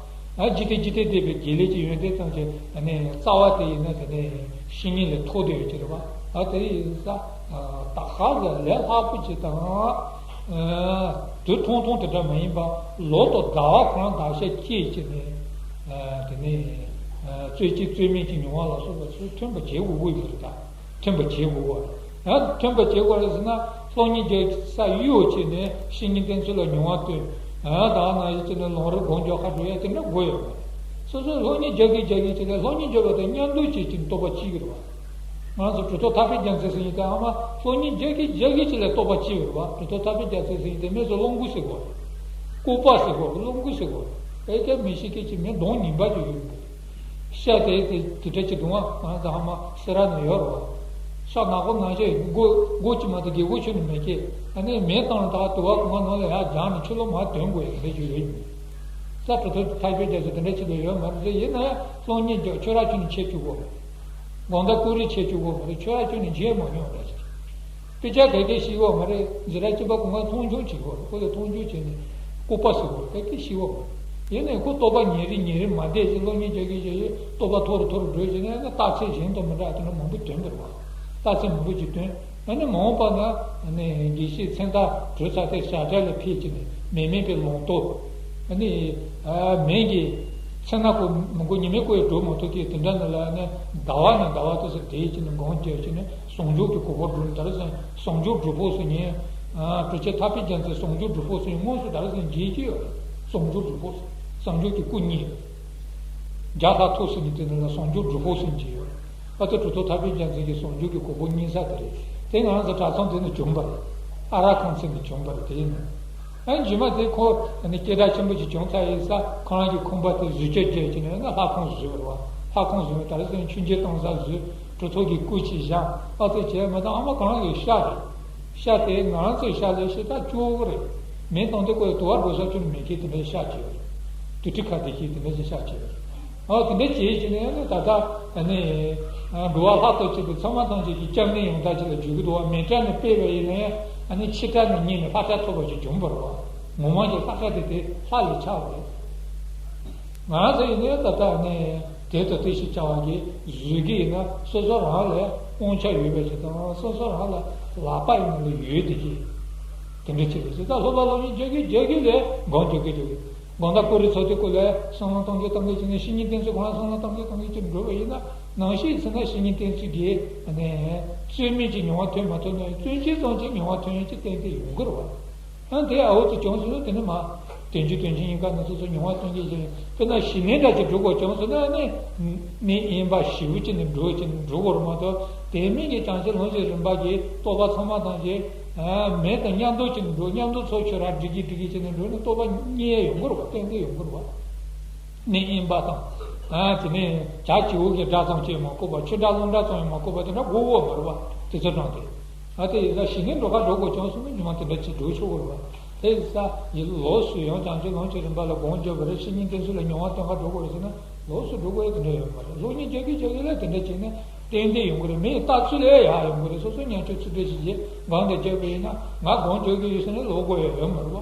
ཨ་འཇིག་རྟེན་འཇིག་རྟེན་འདས་པའི་དགེ་ལས་ཀྱི་ཡོན་ཏན་ཐམས་ཅད་ཨ་ནི་རྩ་བ་དེ་ཡིན་ན་དེ་ནི་བཤེས་གཉེན་ལས་ཐོགས་བསྡད་ཡོད་ཀྱི་རེད་པ། ཨ་དེ་ཡིན་ཙང་ད་ག་ཟེ་ལས་སླ་པོ་ཅིག་དང་། དུས་ཐུང་ཐུང་དེ་འདྲ་མ་ཡིན་པ། ལོ་དང་ཟླ་བ་གང་ཟག་ཤས་ཀྱིས་བྱས་ནས་དེ་ནས་རྩོད་གཅིག་རྩོད་མེད་ཀྱི་མྱོང་བ་ལ་སོགས་པ་ཚུར་ཐོན་པ་བྱེད་དགོས་ཀྱི་ཡོད་རེད། ད་ཐོན་པ་བྱེད་དགོས་པ་རེད། ཡང་ཐོན་པ་བྱེད་དགོས་རེད་ཟེར་ན། སློབ་གཉེར་རྒྱག་ས་གཡོལ་བྱས་ནས་བཤེས་གཉེན་བསྟེན་ཚུལ་ལ་མྱོང་བ་བཏོན། ཡང་ད་ནང་བཞིན་བྱས་ནས་ལམ་རིམ་སྒོམ་རྒྱག་ཁ་འགྲོ་ཡ་དེ་འདྲ་དགོས་ཡོད་མ་རེད། སོ་སོས་སློབ་གཉེར་རྒྱག་གི་རྒྱག་གི་བྱས་ནས་སློབ་གཉེར་རྒྱག་པ་དང་མཉམ་དུ་བྱེད་ཀྱི་རྟོགས་པ་གཅིག་རེད་པ། ང་ཚོ་གྲུབ་ཐོབ་ཐར་པའི་རྒྱལ་མཚན་ཟེར་མཁན་དེ་ཨ་མ་སློབ་གཉེར་རྒྱག་གི་རྒྱག་གི་ཅིག་ལ་རྟོགས་པ་གཅིག་ཡོད་རེད་པ། གྲུབ་ཐོབ་ཐར་པའི་རྒྱལ་མཚན་ཟེར་མཁན་དེ་མི་ཚོ་བློ་འགུག་ཟེར་གོ། ལྐུགས་པ་ཟེར་གོ། བློ་འགུག་ཟེར་གོ། ཨེ་ཀྱང་མི་ཤེས་མཁན་ཅིག་མི་གདོང་ངན་པ་ཅིག་ཡོད་རེད། ཤ་དེ་དེ་དེ་འདྲ་ཅིག་འདུག་པ། ང་ཚོ་ཨ་མ་སེ་ར་ནས་ཡོད་རེད་པ། ཤ་ནག་པོ་ནག་ཤ་ཡིན། མགོ་མགོ་གཅིག་མ་གཏོགས་སྒལ་གོ་ཁྱོན་ནས་མི་སྐྱེ། ཨ་ནི་མེ་བཏང་ལ་ད་དུ་བ་གོང་མ་ནང་ལ་ཡར་སྦྱངས་ནས་ཕྱི་ལོགས་མར་དོན་དགོས་ཡ་དེ་འདྲ་ཅིག་ཡོད་ཀྱི་མེད། ས་གྲུབ་ཐོབ་ཐར་པའི་རྒྱལ་མཚན་དེ་འདྲ་ཅིག་ལ་ཡོད་མ་རེད། དེ་ཡིན་ན་ཡང་སློབ་གཉེར་རྒྱག་ཆོས་ར་ཁྱོན་ནས་བྱེད་བཅུག་གོ། དགོང་དག་ཀུ་རེ་བྱེད་བཅུག་གོ་མ་རེད། ཆོས་ར་ཁྱོན་ནས་བྱེད་མ་མྱོང་ར་ཅིག་དཔེ་ཆ་ག་གེ་ཤེས་ཡོད་མ་རེད། འཛིན་གྲྭ་གཅིག་པ་གོང་མ་མཐོང་ཆུང་བྱེད་དགོས་རེད། ཁོ་ལ་མཐོང་ཆུང་བྱས་ནས་ལྐུགས་པ་ཟེར་དགོས་རེད། ག་གེ་ཤེས་ཡོད་མ་རེད། ཡིན་ནའི་ཁོ་རྟོགས་པ་ཉེ་རིང་ཉེ་རིང་མ་བསྡད་ཅིག་སློབ་གཉེར་རྒྱག་གི་རྒྱག་གི་རྟོགས་པ་མཐོ་རུ་མཐོ་རུ་འགྲོ་བྱས་ནས་རྟགས་མཚན་གཞན་དང་མི་འདྲ་དེ་འདྲ་མང་པོ་ཐོན་གྱི་རེད་པ། རྟགས་མཚན་མང་པོ་ཅིག་ཐོན། ཨ་ནི་མ་འོངས་པ་ན་ཨ་ནི་དགེ་བཤེས་མཚན་རྟགས་གྲོལ་ཚར་ཏེ་བྱ་བྲལ་ལ་ཕེབས་བྱས་ནས་མི་མེད་པའི་ལམ་ཐོབ། ཨ་ནི་མིང་གི་མཚན་ན་ཁོ་མི་དགོས། ཉི་མའི་སྐུ་ཡི་གྲོལ་མ་ཐུབ་ཀྱི་དེ་འདྲ་ནི་ལ་ནི་ཟླ་བ་ནས་ཟླ་བ་དུ་སུ་དེའི་ཕྱི་ནས་གང་བྱས་ཕྱི་ནས་བྱང་ཆུབ་ཀྱི་གོ་འཕང་སྒྲུབ། ད་རེས་བྱང་ཆུབ་སྒྲུབ་ཕུག་སུ་ཉིན། གྲུབ་ཆེན་ཐར་པའི་རྒྱལ་མཚན་བྱང་ཆུབ་སྒྲུབ་ཕུག་སུ་ཉིན་དངོས་སུ་ད་རེས་མཇལ་གྱི་ཡོད་རེད། བྱང་ཆུབ་སྒྲུབ་ཕུག་སུ་བྱང་ཆུབ་ཀྱི་སྐུ་བརྙེས། བརྒྱ་ལྷག་ཐུག་སུ་ཉིན་དེ་ནས་ལ་བྱང་ཆུབ་སྒྲུབ་ཕུག་སུ་མཇལ་ཡོད་རེད། ཨ་ཏི་གྲུབ་ཐོབ་ཐར་པའི་རྒྱལ་མཚན་གྱི་བྱང་ཆུབ་ཀྱི་གོ་འཕང་བརྙེས་ས་དེ་རེད། དེ་ང་རང་ཚོ་གྲྭ་ཚང་དེ་ནས་བྱུང་བ་རེད། ཨ་རག་ཁང་ཚན་ནས་བྱུང་བ་རེད། དེ་ཡིན་ན། ཨ་རྗེས་མ་དེ་ཁོ་ནི་སྐད་གྲགས་ཆེན་པོ་ཅིག་བྱུང་ཚར་ཡིན་ས། ཁོ་རང་གི་ཁང་པ་དེ་བཟོ་བཅོས་བྱས་ཀྱི་ནས་ན་ལྷ་ཁང་བཟོས་པ་རེད་པ། ལྷ་ཁང་བཟོས་ནས་ད་རེས་ཚོ་མཆོད་མཇལ་གཏོང་ས་བཟོས། གྲུབ་ཐོབ་ཀྱི་སྐུ་ཅིག་བཞེངས། ཨ་ཙི་བྱས་མ་ད་ཨ་མ་གང་གི་ཤ་རེད། ཤ་དེ་ང་རང་ཚོའི་ཤ་ལས་ཤ་སྟག་སྐྱོ་བོ་རེད། མེ་བཏང་དུས་ཁོ་ཡི་དུ་བ་འགྲོ་ས་ཁྱོན་ནས་མེད་མཁན་དེ་འདྲའི་ཤ་ཅིག་ཡོད་རེད། དུ་ཁྲི་ཁ་དེ་ཤི་དེ་འདྲ་ཞིག་ཤ་ཅིག་ཡོད་རེད། ཨ་དེ་འདྲ་བྱས་ཀྱི་ནས་ནི་ད་ལྟ་ནི་འགྲོ་བ་ལྷ་ཚོགས་ཆེན་པོ་ཚང་མ་ཐམས་ཅད་ཀྱི་སྐྱབས་གནས་ཡོང་ཐབས་ཅིག་ལ་འཇུག་གི་འདུག་པ། མེ་བཀྲ་ནས་སྤེལ་བ་ཡིན་ན་ཡང་ཨ་ནི་ཕྱི་བཀྲ་ནས་ཉིད་ནས་ལྷ་བཀྲ་ཐོབ་པ་ཞིག་བྱུང་བ་རེད་པ། ངོ་མ་གི་ལྷ་བཀྲ་དེ་དེ་ལྷ་ལས་ཆགས་པ་རེད། ང་རང་ཚོ་ཡིན་ནའི་ད་ལྟ་ནས་དེ་ལྟ་དེ་ཞིག་བྱ་བ་གི་བཟོས་ཀྱི་ཡིན་ན་སོ་སོ་རང་ལ་དབང་ཆ་ཡོད་པ་ཞིག་དང་སོ་སོ་རང་ལ་ལག་པ་ཡིན་ན་ལ་ཡོད་དེ་ཀྱི་དེ་འདྲ་བྱེད་པ་ཞིག་ད་སློབ་པ་སློབ་གཉེར་རྒྱག་གི་རྒྱག་གི་ལས་འགོང་རྒྱག་གི་རྒྱག་གི་དགོང་དག་ཀུ་རེ་ཚོགས་དུས་སྐུ་ལས་བསམ་བློ་གཏོང་གི་གཏོང་གི་བྱས་ནས་བཤེས་གཉེན་བསྟེན་ཚུལ་གང་ལ་བསམ་བློ་གཏོང་གི་གཏོང་གི་བྱས་འགྲོ་བ་ཡིན་ན་ནང་བཞིན་ཚེ་ན་བཤེས་གཉེན་བསྟེན་ཚུལ་གྱི་ནས་རྩོད་མེད་ཀྱི་མྱོང་བ་ཐོན་མ་ཐོན་ན་ཡང་བརྩོན་ཆེན་ཙམ་གྱི་མྱོང་བ་ཐོན་ཡོང་གི་ཏན་ཏན་ཡོང་གི་རེད་བ། ཡང་དེ་ཨའུ་ཙི་བྱུང་སོང་ན་དེ་ནི་མ། དོན་གཅིག་དོན་གཅིག་གཉིས་ཀ་ནི་སོ་སོ་མྱོང་བ་སྟོན་གྱི་ཞིག་དཔེར་ན་ཞི་གནས་འདྲ་ཅིག་སྒྲུབ་དགོས་བྱུང་སོང་ན་ནི། ནི་དབེན་པ་ཞེ་པོ་ཅིག་ནི་འགྲོ་ཅིག་ནི་འགྲོ་དགོས་རེད་མ་གཏོགས་དེ་མིན་གྱི་བྱང་ཆུབ་ལམ་གྱི་རིམ་པ་གི་རྟོགས་པ་ཚང་མ་དང་ཞིག་མེད་དང་མཉམ་དུ་ཅིག་ནི་འགྲོ་མཉམ་དུ་ཚོགས་ཆོས་ར་འགྲིག་གི་འགྲིག་གི་ཅིག་ནི་འགྲོ་ནི་རྟོགས་པ་རྙེད་ཡོང་གི་རེད་བ། ཏན་ཏན་ཡོང་གི་རེད་བ། ནི་དབེན་པ་དང་། དེ་ནས་བྱ་བྱིའུ་གི་སྒྲ་ཙམ་ཅིག་མ་གོ་བ་ཆོས་སྒྲ་རླུང་སྒྲ་ཙམ་ཡང་མ་གོ་བ་དེ་འདྲ་གོ་གོ་མ་རེད་བ་དེ་ཚོ་དྲངས་ཏེ། ཨ་དེ་ཡིན་ཙང་ཞི་གནས་འགྲོ་ཁ་འགྲོ་དགོས་བྱུང་སོང་ན་ཉི་མ་དེ་འདྲ་ཅིག་འགྲོ་ཆོག་གི་རེད་བ། དེ་ཡིན་ཙང་ཡིན་ལོགས་སུ་ཡང་བྱང་ཆུབ་ལམ་གྱི་རིམ་པ་ལ་སྒོམ་བརྒྱབ་པ་རེད། བཤེས་གཉེན་བསྟེན་ཚུལ་ལ་མྱོང་བ་སྟོན་ཁ་འགྲོ་དགོས་རེད་ཟེར་ན་ལོགས་སུ་འགྲོ་དགོས་ཡ་དེ་འདྲ་ཡོད་མ་རེད། སློབ་གཉེར་རྒྱག་གི་རྒྱག་གི་ལ་དེ་འདྲ་བྱས་ན་ཏན་ཏན་ཡོང་གི་རེད། མིའི་ལྟ་ཚུལ་ལས་ཡག་ཡོང་གི་རེད། སོ་སོ་ཉམས་ཆུང་ཚུལ་འདྲ་ཞིག་བྱས་སྒང་དེ་རྒྱག་པ་ཡིན་ན་ང་སྒོམ་རྒྱག་གི་ཡོད་ཟེར་ནས་ལོག་དགོས་ཡ་ཡོད་མ་རེད་བ།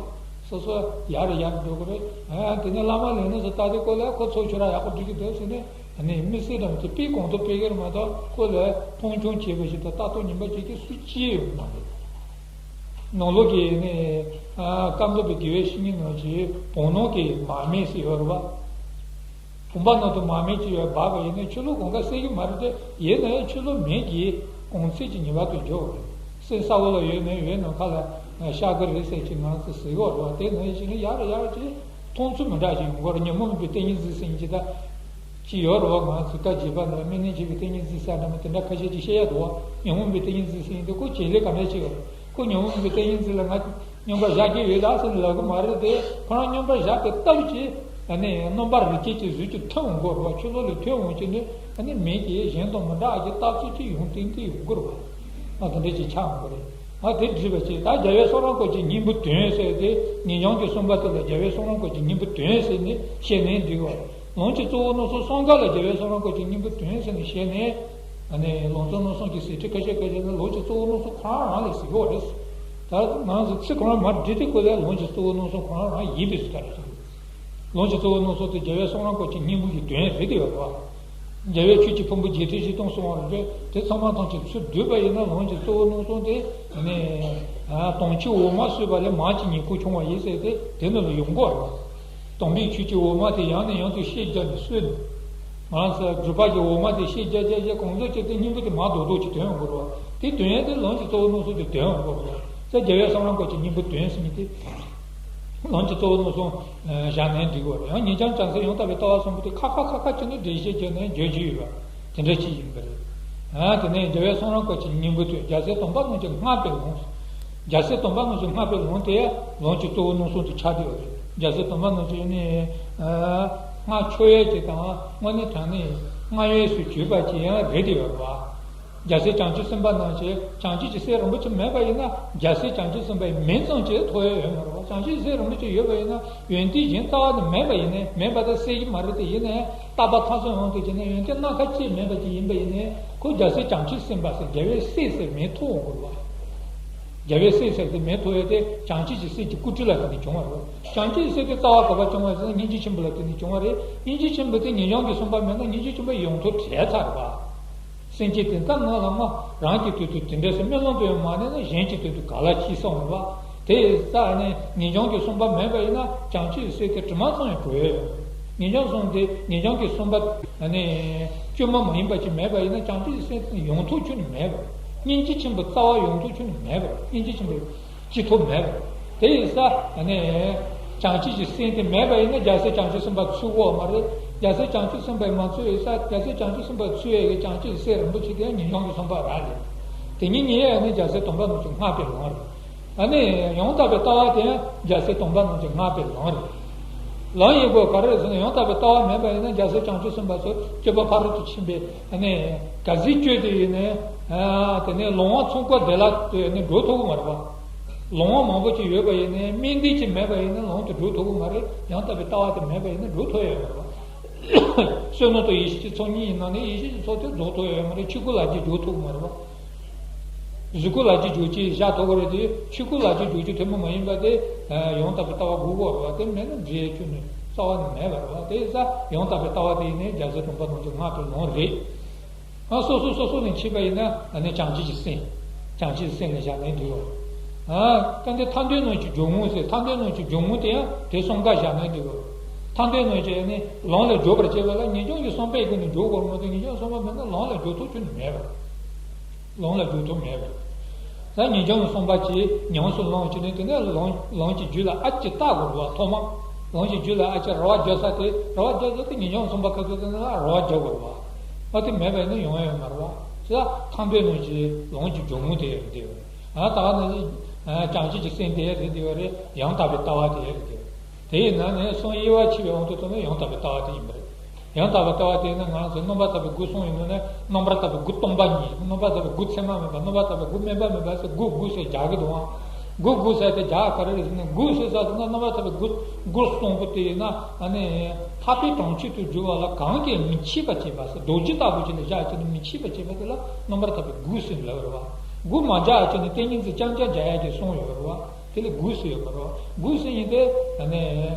སོ་སོ་ཡར་རེ་ཡར་རེ་འགྲོ་གི་རེད། ཨ་དེ་ནས་བླ་མ་ལས་སྣེ་ཚོ་ལྟ་དུས་སྐོར་ལ་ཁོ་ཚོ་ཁྱོད་རང་ཡག་པོ་འགྲིག་གི་འདུག་ཟེར་ནས་ཨ་ནི་དམིགས་བསལ་དང་དེ་དཔེ་གོང་དུ་སྤེལ་གི་རེད་མ་གཏོགས་ཁོ་ལ་མཐོང་ཆུང་བྱས་པ་ཞིག་དང་ལྟ་རྟོག་ངན་པ་བྱེད་ཀྱི་སུ་གཅིག་ཡོད་མ་རེད། ནང་ལོགས་ཀྱི་ནི་ཨ་སྐབས་འདུག་པའི་དགེ་བའི་བཤེས་གཉེན་ནང་བཞིན་བོང་ནང་གི་མར་མེ་ཟེར་ཡོད་རེད་བ། བུམ་པ་ནང་དུ་མར་མེ་ཅིག་ཡོད་འབབ་པ་ཡིན་ན་ཆུ་ལོག་གང་ག་སེལ་གྱི་མ་རེད་དེ། ཡིན་ན་ཡང་ཆུ་ལོག་མེད་ཀྱི་གོང་ཚད་ཀྱི་ངེས་པར་དུ་འཇོག་རེད། སེམས་གསལ་བོ་ལ་ཡོད་ན་ཡོད་ནམ་མཁའ་ལ་ཤར་གི་རེད་ཟེར་གྱི་ང་ཚོ་ཟེར་གི་རེད་བ། དེ་ནང་བཞིན་ཡར་ཡར་གྱི་མཐོང་ཚུལ་མི་འདྲ་ཞིག་ཡོང་གི་རེད། ཉོན་མོངས་མེད་པའི་ཏིང་ངེ་འཛིན་ཟེར་གྱི་ད་ཅི་ཡོད་རེད་བ། ང་ཚོ་ད་བྱིས་པ་ནང་སྨིན་གནས་བྱེད་པའི་ཏིང་ངེ་འཛིན་ཟེར་འདྲ་མ་དེ་འདྲ་ཁ་ཤས་ཅིག་བཤད་ཡ་འདུག་བ། ཉོན་མོངས་མེད་པའི་ཏིང་ངེ་འཛིན་ཟེར་ཡིན་དུས་ཁོ་བྱེད་ལས་ག་འདྲ་ཅིག་ཡོད་རེད། ཁོ་ཉོན་མོངས་མེད་པའི་ཏིང་ངེ་འཛིན་ལ་ང་ སྙོམས་པར་བཞག་གི་ཡོད་ལ་ཟེར་ནས་ལབ་གི་མ་རེད་དེ། ཁོ་རང་སྙོམས་པར་བཞག་པའི་སྟབས་ཀྱིས་ཨ་ནི་རྣམ་པར་རིག་བྱེད་ཀྱི་གཟུགས་ཀྱི་ཐོན་འོང་གི་རེད་བ། ཆུ་ལོག་ལས་ཐོན་འོང་བྱས་ནས་ཨ་ནི་མིང་གི་གཞན་དང་མི་འདྲ་བ་གི་རྟགས་ཚུལ་ཅིག་ཡོང་སྟེ་སྟེ་ཡོང་གི་རེད་བ། ཨ་དེ་འདྲ་ཅིག་ཆགས་འོང་གི་རེད། ཨ་དེ་འདྲ་བ་ཅིག་ད་རྒྱལ་བའི་གསུང་རབ་སྐོར་གྱི་སྙིང་པོ་དོན་ཟེར་ཏེ། ཉིན་སྦྱོང་གི་གསུམ་པ་དེ་ལ་རྒྱལ་བའི་གསུང་རབ་སྐོར་གྱི་སྙིང་པོ་དོན་ཟེར་ནས་བཤད་ནས་འདུག་བ། ལུང་གི་གཙོ་བོ་རྣམ་གསུམ་གསུམ་ཀ་ལ་རྒྱལ་བའི་གསུང་རབ་སྐོར་གྱི་སྙིང་པོ་དོན་ཟེར་ནས་བཤད་ནས། ཨ་ནི་ལུང་གཙོ་རྣམ་གསུམ་གྱི་ཟེར་ཁྲིད་ཁ་ཤས་ཁ་ཤས་ནི་ལུང་གི་གཙོ་བོ་རྣམ་གསུམ་ཁོ་རང་རང་ལས་ཟེར་གྱི་ཡོད་རེད། ད་ང་ཚོ་ཚིག་ཁོ་རང་མར་བྲིས་ཏེ་བཀོད་ལ་ལུང་གི་གཙོ་བོ་རྣམ་གསུམ་ཁོ་རང་རང་ཡིན་པའི་ཚུལ་ལྟར་རེད། ལུང་གི་གཙོ་བོ་རྣམ་གསུམ་དེ་རྒྱལ་བའི་གསུང་རབ་སྐོར་གྱི་སྙིང་པོ་ཡི་དོན་རེད་དེ་ཡོད་རེད་བ། རྒྱལ་བའི་ཆོས་ཀྱི་ཕུང་པོ་བརྒྱད་ཁྲི་བཞི་སྟོང་གསུངས་པ་རེད། དེ་ཚང་མ་ཐམས་ཅད་ཚུར་བསྡུས་པ་ཡིན་ན་ལུང་གི་གཙོ་བོ་རྣམ་གསུམ་དེ་ནི་དོན་གྱི་འོ་མ་བསྲུབས་པ་ལས་མར་གྱི་ཉེར་མཁོ་བྱུང་བ་ཡིན་ཟེར་ཏེ་དེ་ནི་ལ་ཡོང་གི་ཡོད་རེད་བ། དམ་པའི་ཆོས་ཀྱི་འོ་མ་དེ་ཡང་ནས་ཡང་དུ་ཤེས་བརྒྱབ་ནས་གསོས་ནས། ང་ཚོ་སྒྲུབ་པ་གི་འོ་མ་དེ་ཤེས་བརྒྱབ་བརྒྱབ་བརྒྱབ་གང་ཚོད་ཅིག་དེ་སྙིང་པོ་དེ་མར་རྡོག་རྡོག་ཅིག་ཐོན་ཡོང་གི་རེད་བ། དེ་དོན་ཡང་དེ་ལུང་གི་གཙོ་བོ་རྣམ་གསུམ་དེ་ཐོན་ཡོང་གི་རེད་བ། ས་རྒྱལ་བའི་གསུང་རབ་སྐོར་གྱི་སྙིང་པོ་དོན་ཟེར་མཁན་དེ་ལུང་གི་གཙོ་བོ་རྣམ་གསུམ་བཞག་ནས་འགྲིག་གི་རེད། ཡང་ཉིན་སྦྱོང་བྱང་སེམས་ཡང་དག་པའི་ལྟ་བ་གསུམ་པོ་དེ་ཁ་ཁ་ཁ་ཁ་ཅིག་ནས་འགྲེལ་བཤད་བརྒྱབ་ནས་བརྗོད་རྒྱུ་ཡོད་པ་དེ་འདྲ་ཅིག་ཡིན་པ་རེད། ཨ་དེ་ནས་རྒྱལ་བའི་གསུང་རབ་སྐོར་གྱི་སྙིང་པོ་དེ་རྒྱལ་སྲས་སྡོམ་པ་རྣམས་ཀྱིས་བསྔགས་པའི་ལུང་། རྒྱལ་སྲས་སྡོམ་པ་རྣམས་ཀྱིས་བསྔགས་པའི་ལུང་དེ་ལུང་གི་གཙོ་བོ་རྣམ་གསུམ་དུ་ཆགས་བསྡད་ཡོད་རེད། རྒྱལ་སྲས་སྡོམ་པ་རྣམས་ཀྱིས་ནི་སྔགས་མཆོག་ཡོད་ཅིག་དང་དངོས་གནས་དྲང་གནས་སྔགས་ཡོད་སུ་གྱུར་པ་ཅིག་ཡང་རེད་དེ་ཡོད་རེད་བ། རྒྱལ་སྲས་བྱང་ཆུབ་སེམས་དཔའ་རྣམས་ཀྱིས་བྱང་ཆུབ་ཀྱི་སེམས་རིན་པོ་ཆེ་མེད་པ་ཡིན་ན། རྒྱལ་སྲས་བྱང་ཆུབ་སེམས་དཔའི་མིང་ཙམ་གྱིས་ཐོབ་ཡ་ཡོད་མ་རེད་བ། བྱང་ཆུབ་ཀྱི་སེམས་རིན་པོ་ཆེ་ཡོད་པ་ཡིན་ན་ཡོན་ཏན་གཞན་རྩ་བ་ནས་མེད་པ་ཡིན་ནའི། མེད་པ་དེ་སྲིད་ཀྱི་མ་རེད་དེ། ཡིན་ནའི་རྟག་པ་མཐའ་སོན་འོང་དུས་ཀྱི་ནས་ཡོན་ཏན་སྣ་ཁ་གཅིག་མེད་པ་ཅིག་ཡིན་པ་ཡིན་ནའི་ཁོ་རྒྱལ་སྲས་བྱང་ཆུབ་སེམས་དཔའ་ཟེར་རྒྱལ་བའི་སྲས་ཟེར་མིང་ཐོབ་འོང་དགོས་རེད་བ། རྒྱལ་བའི་སྲས་ཟེར་དེ་མིང་ཐོབ་ཡ་དེ་བྱང་ཆུབ་ཀྱི་སེམས་ཀྱི་སྐུ་དྲིན་ལ་བརྟེན་ནས་བྱུང་བ་རེད། བྱང་ཆུབ་ཀྱི་སེམས་དེ་རྩ་བ་ག་པར་བྱུང་བ་ཟེར་ན་སྙིང་རྗེ་ཆེན་པོ་ལ་བརྟེན་ནས་བྱུང་བ་རེད། སྙིང་རྗེ་ཆེན་པོ་དེ་ཉིན་སྦྱོང་གི་གསུངས་པ་མེད་ན་སྙིང་རྗེ་ཆེན་པོ་ཡོངས་རྫོགས་བྲལ་ཚར་བ། སེམས་ཅན་དེ་ལྟར་སྣང་ལ་སྔ་རང་གི་དུས་དུ་དེ་འདྲ་ཟེར་སྨོན་ལམ་དུ་ཡང་མ་གནས་ན་གཞན་གྱི་དུས་དུ་ག་ལ་མཆིས་གསུངས་རེད་བ། དེ་ཡི་ས་ནས་ཉིན་སྦྱོང་གི་གསུངས་པ་མེད་པ་ཡིན་ན་བྱང་ཆུབ་ཀྱི་སེམས་དེ་དྲི་མ་ཙམ་ཡང་གོས་ཡོད། ཉིན་སྦྱོང་གསུངས་དེ་ཉིན་སྦྱོང་གི་གསུངས་པ་ནི་བཅོས་མ་མ་ཡིན་པ་ཅིག་མེད་པ་ཡིན་ན་བྱང་ཆུབ་ཀྱི་སེམས་དེ་ཡོང་ཐོག་ཁྱོན་ནས་མེད་པ། སྙིང་རྗེ་ཆེན་པོའི་རྩ་བ་ཡོང་ཐོག་ཁྱོན་ནས་མེད་པ། སྙིང་རྗེ་ཆེན་པོའི་ཅི་ཐུབ་མེད་པ། དེ་ཡིན་ས་ནས་བྱང་ཆུབ་ཀྱི་སེམས་དེ་མེད་པ་ཡིན་ན་རྒྱལ་སྲས་བྱང་ཆུབ་སེམས་དཔའ་ཚུད་ཡོད་མ་རེད། རྒྱལ་སྲས་བྱང་ཆུབ་སེམས་དཔའ་མ་ཚུད་ཡིན་ས། རྒྱལ་སྲས་བྱང་ཆུབ་སེམས་དཔའ་ཚུད་ཡོད་ཀྱི་བྱང་ཆུབ་ཀྱི་སེམས་རིན་པོ་ཆེ་དེ་ཉིན་སྦྱོང་གི་གསུངས་པ་རང་རེད། དེ་ཉིད་ཉིད་ཡང་ནི་རྒྱལ་སྲས་སྡོམ་པ་རྣམས་ཀྱིས་བསྔགས་པའི་ལུང་རེད། ཨ་ནི་ཡང་དག་པའི་ལྟ་བ་དེ་ཡང་རྒྱལ་སྲས་སྡོམ་པ་རྣམས་ཀྱིས་བསྔགས་པའི་ལུང་རེད། ལུང་ཡིན་དགོས་ག་རེ་རེད་ཟེར་ན་ཡང་དག་པའི་ལྟ་བ་མེད་པ་ཡིན་ན་རྒྱལ་སྲས་བྱང་ཆུབ་སེམས་དཔའ་ཚོ་སྤྱོད་པ་ཕ་རོལ་ཏུ་ཕྱིན་པའི་ཨ་ནི་ག་ཟིག་སྤྱོད་དེ་ཡིན་ནའི་དེ་ནས་ལོང་བ་ཚོང་པ་དེ་ལ་ནི་འགྲོ་ཐུབ་ཀྱི་མ་རེད་བ། ལོང་བ་མང་པོ་ཅིག་ཡོད་པ་ཡིན་ནའི་དམིགས་འདུན་ཅིག་མེད་པ་ཡིན་ན་ལོང་དུ་འགྲོ་ཐུབ་ཀྱི་མ་རེད། ཡང་དག་པའི་ལྟ་བ་དེ་མེད་པ་ཡིན་ན་འགྲོ་ཐུབ་ཡོད་མ་རེད་བ། བསོད་ནམས་དང་ཡེ་ཤེས་ཀྱི་ཚོགས་གཉིས་ཡིན་ན་ནི་ཡེ་ཤེས་ཀྱི་ཚོགས་དེ་རྫོགས་ཐུབ་ཡོད་མ་རེད། ཆོས་སྐུ་ལ་རྒྱུ་འགྲོ་ཐུབ་ཀྱི་མ་རེད་བ། གཟུགས་སྐུ་ལ་རྒྱུ་འཇོག་ཅིག་བཞག་ཐུབ་ཀྱི་རེད་དེ། ཆོས་སྐུ་ལ་རྒྱུ་འཇོག་རྒྱུ་དེ་མོ་མ་ཡིན་པ་དེ། ཡང་དག་པའི་ལྟ་བ་དགོས་ཀྱི་རེད་བ། དེ་མེད་ན་འབྲས་ཁྱོན་ནས་རྩ་བ་ནས་མེད་པ་རེད་བ། དེ་ཡིན་ཙང་ཡང་དག་པའི་ལྟ་བ་དེ་ཡིན་ནའི་རྒྱལ་སྲས་སྡོམ་པ་རྣམས་ཀྱིས་བསྔགས་པའི་ལུང་རེད། ཨ་སོ་སོ་སོ་སོ་ནས་ཕྱེ་བ་ཡིན་ན་ཨ་ནི་བྱང་ཆུབ་ཀྱི་སེམས། བྱང་ཆུབ་ཀྱི་སེམས་ལ་བཞག་ནས་འགྲིག་གོ། ཨ་ད་འདི་ཐར་འདོད་རྣམས་ཀྱི་སྦྱོར་དངོས་ཟེར། ཐར་འདོད་རྣམས་ཀྱི་སྦྱོར་དངོས་དེ་ཡང་དེ་གསུམ་ཀ་བཞག་ནས་འགྲིག་གོ། ཐར་འདོད་རྣམས་ཀྱི་ཨ་ནི་ལམ་ལ་འཇུག་པར་བྱེད་པ་ལ་ཉིན་སྦྱོང་གི་གསུངས་པའི་སྒོ་ནས་འཇུག་དགོས་མ་གཏོགས་ཉིན་སྦྱོང་གསུངས་པ་མེད་ན་ལམ་ལ་འཇུག་ཐུབ་ཁྱོན་ནས་མེད་པ། ལམ་ལ་འཇུག་ཐུབ་མེད་པ། ད་ཉིན་སྦྱོང་གི་གསུངས་པ་ཅིག་ཉམས་སུ་བླངས་བྱས་ནས་དེ་ནས་ལམ་ལམ་གྱི་རྒྱུད་ལ་ཨ་ཅིག་བཏགས་དགོས་རེད་བ། ཐོག་མ་ལམ་གྱི་རྒྱུད་ལ་ཨ་ཅིག་རེ་བ་རྒྱག་ས་དེ། རེ་བ་རྒྱག་ས་དེ་ཉིན་སྦྱོང་གསུངས་པ་ག་ཚོད་དེ་ནས་རེ་བ་རྒྱག་དགོས་རེད་བ། ཨ་དེ་མེད་པ་ཡིན་ན་ཡོང་ཡ་ཡོད་མ་རེད་བ། དེ་ལ་ཐར་འདོད་རྣམས་ཀྱི་ལམ་གྱི་སྦྱོར་དངོས་དེ་རེད་དེ། ཨ་ད་ག་ནང་བཞིན་བྱང་ཆུབ་ཀྱི་སེམས་དེ་རེད་དེ་རེད། ཡང་དག་པའི་ལྟ་བ་དེ་རེད་དེ། དེ་ཡིན་ན་ནི་གསུང་དབྱེ་བ་ཕྱེ་བའི་དབང་དུ་བཏང་ན་ཡང་དག་པའི་ལྟ་བ་དེ་ཡིན་པ་རེད། ཡང་དག་པའི་ལྟ་བ་དེ་ཡིན་ན་ང་རང་ཚོ་རྣམ་པར་དག་པའི་དགུ་གསུངས་ཡོད་ནོ་ནི་རྣམ་པར་དག་པའི་དགུ་སྟོང་པ་ཉིད། རྣམ་པར་དག་པའི་དགུ་མཚན་མ་མེད་པ། རྣམ་པར་དག་པའི་དགུ་མེད་པ་མེད་པ་ཟེར་དགུ་དགུ་ཟེར་རྒྱག་གི་འདུག་ཨང་། དགུ་དགུ་ཟེར་དེ་རྒྱག་ག་རེ་རེད་ཟེར་ན། དགུ་ཟེར་ས་ཟེར་ན་རྣམ་པར་དག་པའི་དགུ་དགུ་གསུམ་པོ་དེ་ཡིན་ན་ཨ་ནི་ཐར་པའི་གྲོང་ཁྱེར་དུ་འགྱུར་བ་ལ་གང་གིས་མི་ཕྱེད་པར་བྱེད་པ་ཟེར། རྡོ་རྗེ་ལྟ་བུ་ཅིག་ལ་བཞག་བྱས་ནས་མི་ཕྱེད་པར་བྱེད་པ་དེ་ལ་རྣམ་པར་དག་པའི་དགུ་ཟེར་ལབ་རེད་བ། དགུ་མ་བཞག་བྱས་ནས་ཏིང་ངེ་འཛིན་རྐྱང་རྐྱང་རྒྱག་ཡ་གི་གསུངས་ཡོད་རེད་བ། དེ་ལ་དགུ་ཟེར་ཡོད་པ་རེད། དགུ་ཟེར་ཡིན་ཏེ་ཨ་ནི་